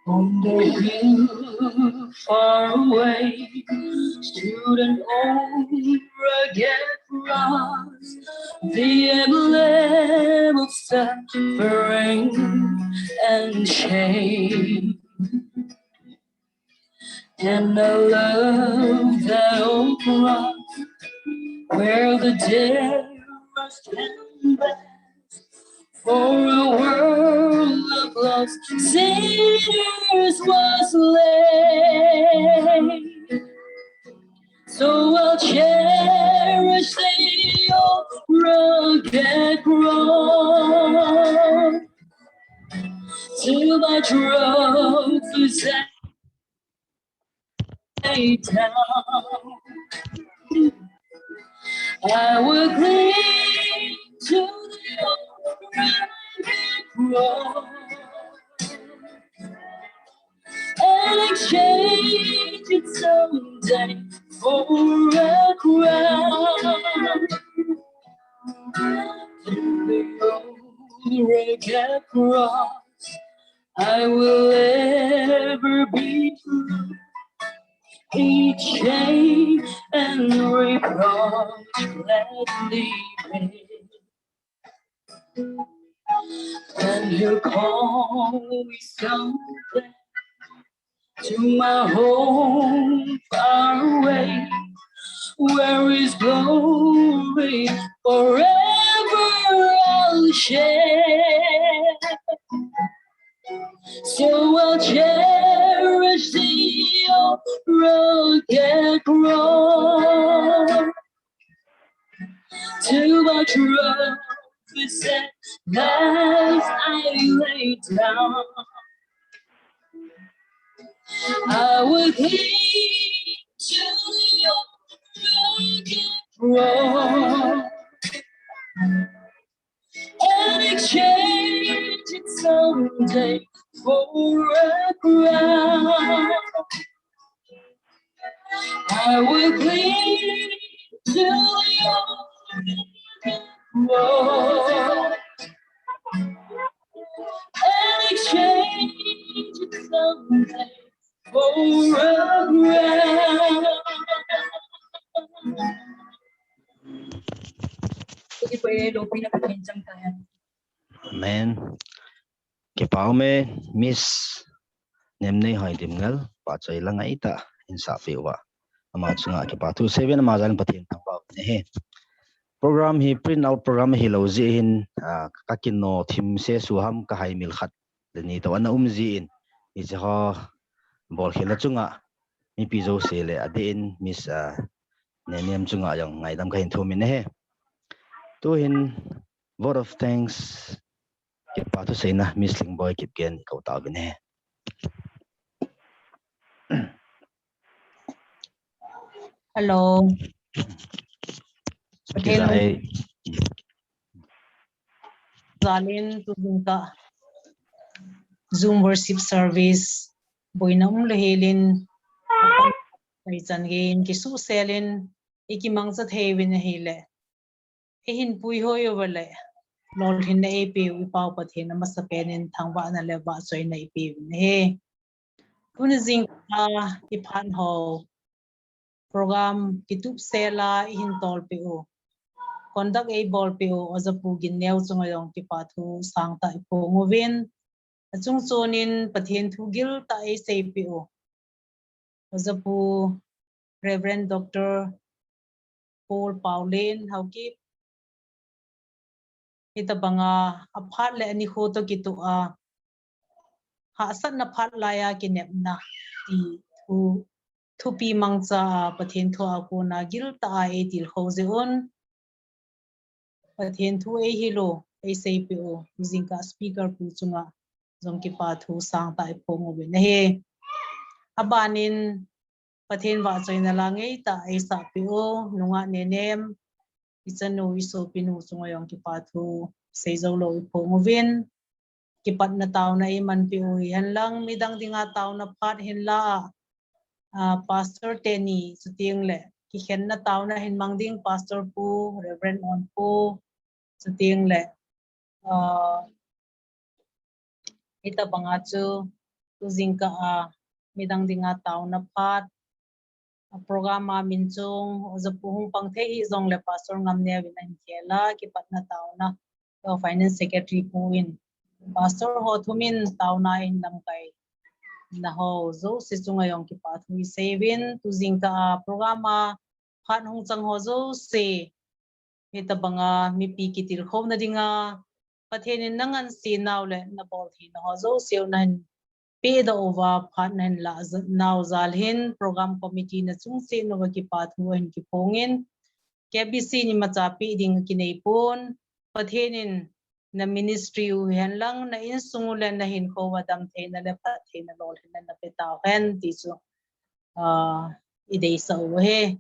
On the hill far away stood an old rugged cross, the emblem of suffering and shame. And I love that old cross where the dead rushed and blessed, for a world of lost sinners was laid. So I'll cherish the old rugged cross till my troubles lay down. I will cling to the old rugged cross and exchange it someday for a crown. The old rugged cross, I will ever be true. Each shame and reproach gladly And he'll call me something to my home far away, where his glory forever I'll share. So I'll cherish the old rugged cross to my trophies and life I lay down. I will cling to your rugged cross and exchange it someday for a crown. I will cling to your cross and exchange it someday for a crown. Amen. Kipa ume, Miss Nemneihoi Dimngel, pahchoi la ngai tah in sah peh uva. Ama chunga kipa thu seven ama jal in Pathen thangvah u ahi. Program hi print out program hilou jeh hin, ah, ka kino thim se su ham ka hai mil khat le ni toh ana um jin, hiche ho bol khel a chunga mipi jouse le adeh in Miss, ah, Nenem chunga jong ngaidam kahin thum in ahi. Tuhin vote of thanks, kipa thu seina Miss Lingboi Kipgen i kou tauvin ahi. Hello. Pathen jal in tu jingkah Zoom worship service boina um lou hel in, ichan gei in kisuhsel in i kimangcha thei uvin ahile, eihin puihoi uva le lolhinna eipeu i Pau Pathen amasapen in thangvahna le vahchoina i peuvin ahi. Tuni jingkah i phat ho program kitupsel a eihin tolpeh u, conduct eibolpeh u Ojapu Ginneo chunga jong kipa thu sangtah i phong uvin, achung chon in Pathen thu giltah eiseipeh u Ojapu Reverend Doctor Paul Paulin Haokip, hitabanga aphat le anikho toh kitoh a hahsatna phat laiya kinepna ti thu, thupi mangcha a Pathen thu a kona giltah a eitilkhou jeh un Pathen thu eihil u, eiseipeh u jingkah speaker pu chunga jong kipa thu sangtah i phong uvin ahi. Abanin Pathen vahchoina la ngeitah eisahpeh u nungah Nenem, i chanu i sopinu chunga jong kipa thu seijou lou i phong uvin, kipatna taona eimanpeh u hihen lang midang dinga taona phat hinla a, ah, Pastor teni chuteng le kikhenna taona hin mang ding Pastor pu, Reverend Onpu, chuteng le, ah, hitabanga chu tu jingkah a midang dinga taona phat, a program a min chung Ojapu hung pang thei hih jongle Pastor Ngamneo in ahin khel a, kipatna taona Finance Secretary pu in, Pastor ho thumin taona in lamkaina ho jouse chunga jong kipa thu isei uvin, tu jingkah a program a phat hung chang ho jouse hitabanga mipi kitilkhouna dinga Pathen in nangansenau le nabol theina ho jouse u nahin pehdoh uva phat nahin lah nau jal hin program committee na chungcheh uva kipa thu ahin kiphongin, K B C in imacha peh ding akineipon, Pathen in na ministry u hihen lang na insung u le na hinkho uva damtheina le phattheina lolhinna napeh tauhen ti chu, ah, ideisah u ahi.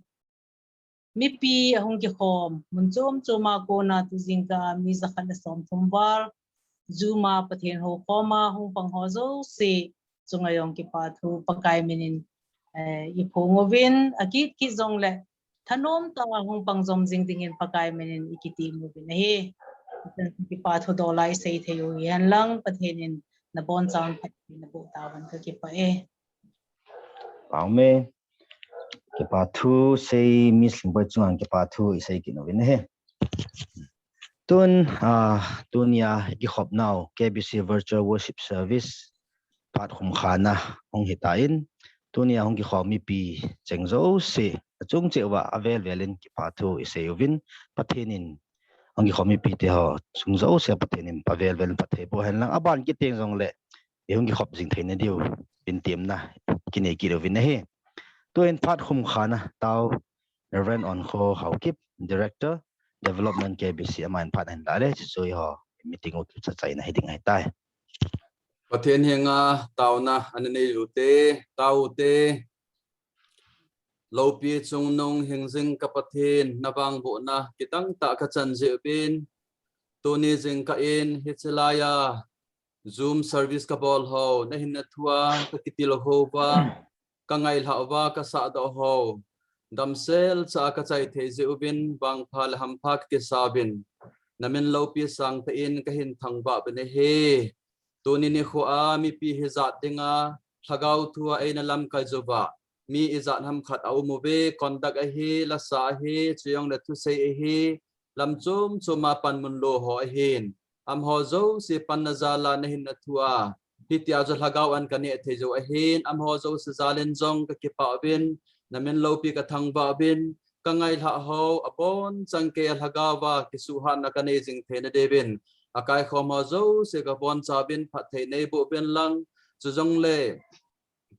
Mipi ahung kikhom mun chom choma kona tu jingkah a mi jakhat le somthum val Zoom a Pathen houkhoma hung pang ho jouse chunga jong kipa thu Pakai minin, eh, i phong uvin, akit kit jongle thanom tah a hung pang jom jing dingin Pakai minin i kitem uvin ahi. Kipa thu dola isei thei u hihen lang Pathen in nabonchauvin phatthei naboh tauhen kakipah e. Amen. Kipa thu sei Miss Lingboi chunga kipa thu isei kit uvin ahi. Tun, ah, tunia kikhop nau K B C Virtual Worship Service phat khum khana hung hitan, tunia hung kikhop mipi cheng jouse achung cheh uva avel velin kipa thu isei uvin, Pathen in hung kikhop mipi te ho chung jouse Pathen in pha vel velin phatthei boh hen lang, aban kit teng jongle i hung kikhop jing theina diu in temna kinei kit uvin ahi. Tuin phat khum khana tao Reverend Onkho Haokip, Director, Development K B C, aman phat ahin la le, chuchu eiho meeting u kicha chaina hiding ahitai. Pathen henga taona ana nei ute, tao ute. Loupi chungnung hingjing ka Pathen, na vangbohna kidang tah ka chan jeh uvin, tuni jingkah in hiche laiya Zoom service ka bol ho, na hinna thua ka kitilkhou uva, ka ngailhah uva, ka sahdoh ho, damsel cha a ka chai thei jeh uvin, vangpha le hampha ka kisa uvin, na min loupi sangtah in ka hin thangvah uvin ahi. Tuni nikho a mipi hijat dinga lhagao thua eina lamkai jou uva, mi ijat ham khat aum uve, conduct ahi, lasa ahi, chujongle thusei ahi, lam chom chom a panmun lo ho ahin, amaho jouse panna jal a na hinna thua hitia chu lhagao an ka neh thei jou ahin, amaho jouse jal in jong ka kipah uvin, na min loupi ka thangvah uvin, ka ngailhah ho abonchan kei a lhagao va kisuhhatna ka nei jing theina diuvin, akaikhom ho jouse ka boncha uvin, phatthei nei boh uvin lang, chujongle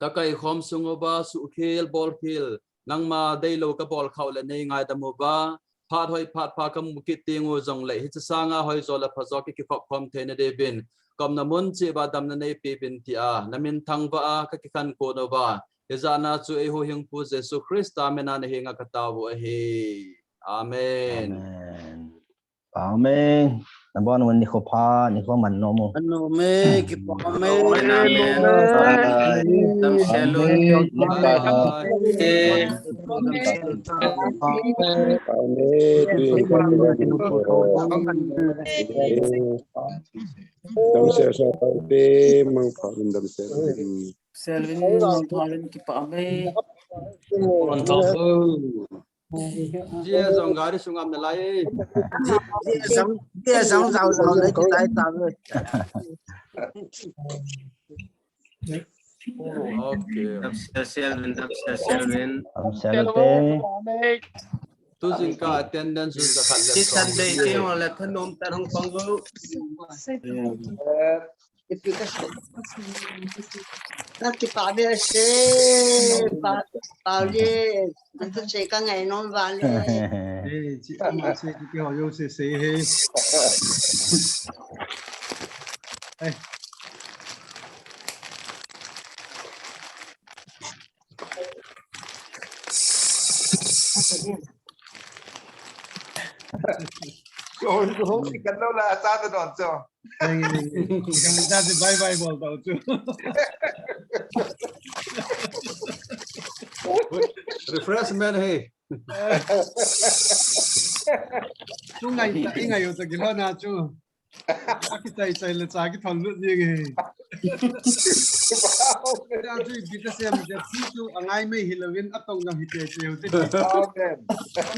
ka kaikhom sung uva suhkhel bolkhel, nangma deilou ka bol khah u le nei ngaidam uva, phat hoi phat pha ka mu kit teng u jongle hiche sanga hoijo le phajo ka kikhop khom theina diuvin, ka umna mun cheh uva damna nei pe uvin tia na min thangvah a ka kikhen kon uva, hijat na chu eihuhhingpu Jesu Christa mina na henga ka tao u ahi. Amen. Amen. Amen. Nabon un nikho pha, nikho man nom u. Amen. Kipa. Amen. Amen. Amen. Amen. Amen. Amen. Damsel sa taute, mangpha in damsel. Selwyn, mangpha in, kipa. Amen. Jia jong gari sung am nalai. Jia jong, jia jong jao jao le kitai ta ve. Okay. Dam sel sel vin, dam sel sel vin. Dam sel te. Tu jingkah attendance jong ka khat le. This Sunday ke wala thanom ta hung pang go. Nang kipa behseh, Pa, Pauli, nang tu che ka ngai nom vale. Eh, chi ama che kiti ho jouse sei he. Eh. Kon ko kan lo la sa ta don cho. Kan ta se bye bye bol tau chu. Refreshment he. Tu ngai ta, i ngai u ta kilo na chu. Akichai chai le cha kithon lut jeng e. Cha chu ipi kasem, Jeffrey chu angai mai hilouvin atong jong hi tei tei u te. Amen.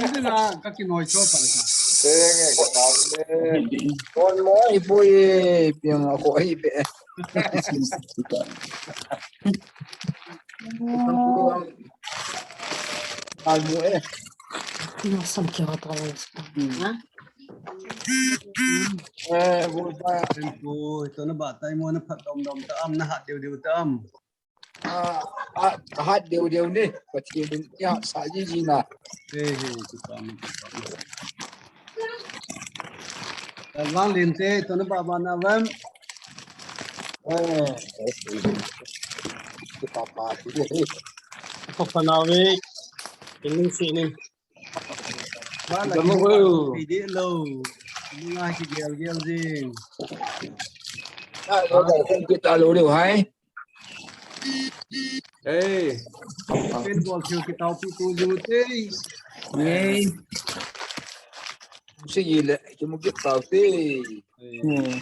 Ipi na kakinoi cho pan ka. Teng e ka tam e. Kon mo i pui e, piang a ko i be. Ai mo e. Nasam kya hota hai uska? Ha? Eh, wo ba. Tempo, ito na ba, tai mo na phat dom dom ta am, na hat deu deu ta am. Ah, ah, hat deu deu ni, Pathen in ya sa ji ji na. Eh, eh, ito pa mo, ito pa mo. Kalwang lim te, ito na ba ba na vam. Eh, ito pa pa. Ito pa na ve. Ini sini. Ba la ki dilo. Mula ki gel gel jing. Ta lo da kan kita lo lo hai. Hey. Ken bol khel kitau pi tu ju te. Hey. Sigi le, ki mu kitau te. Hmm.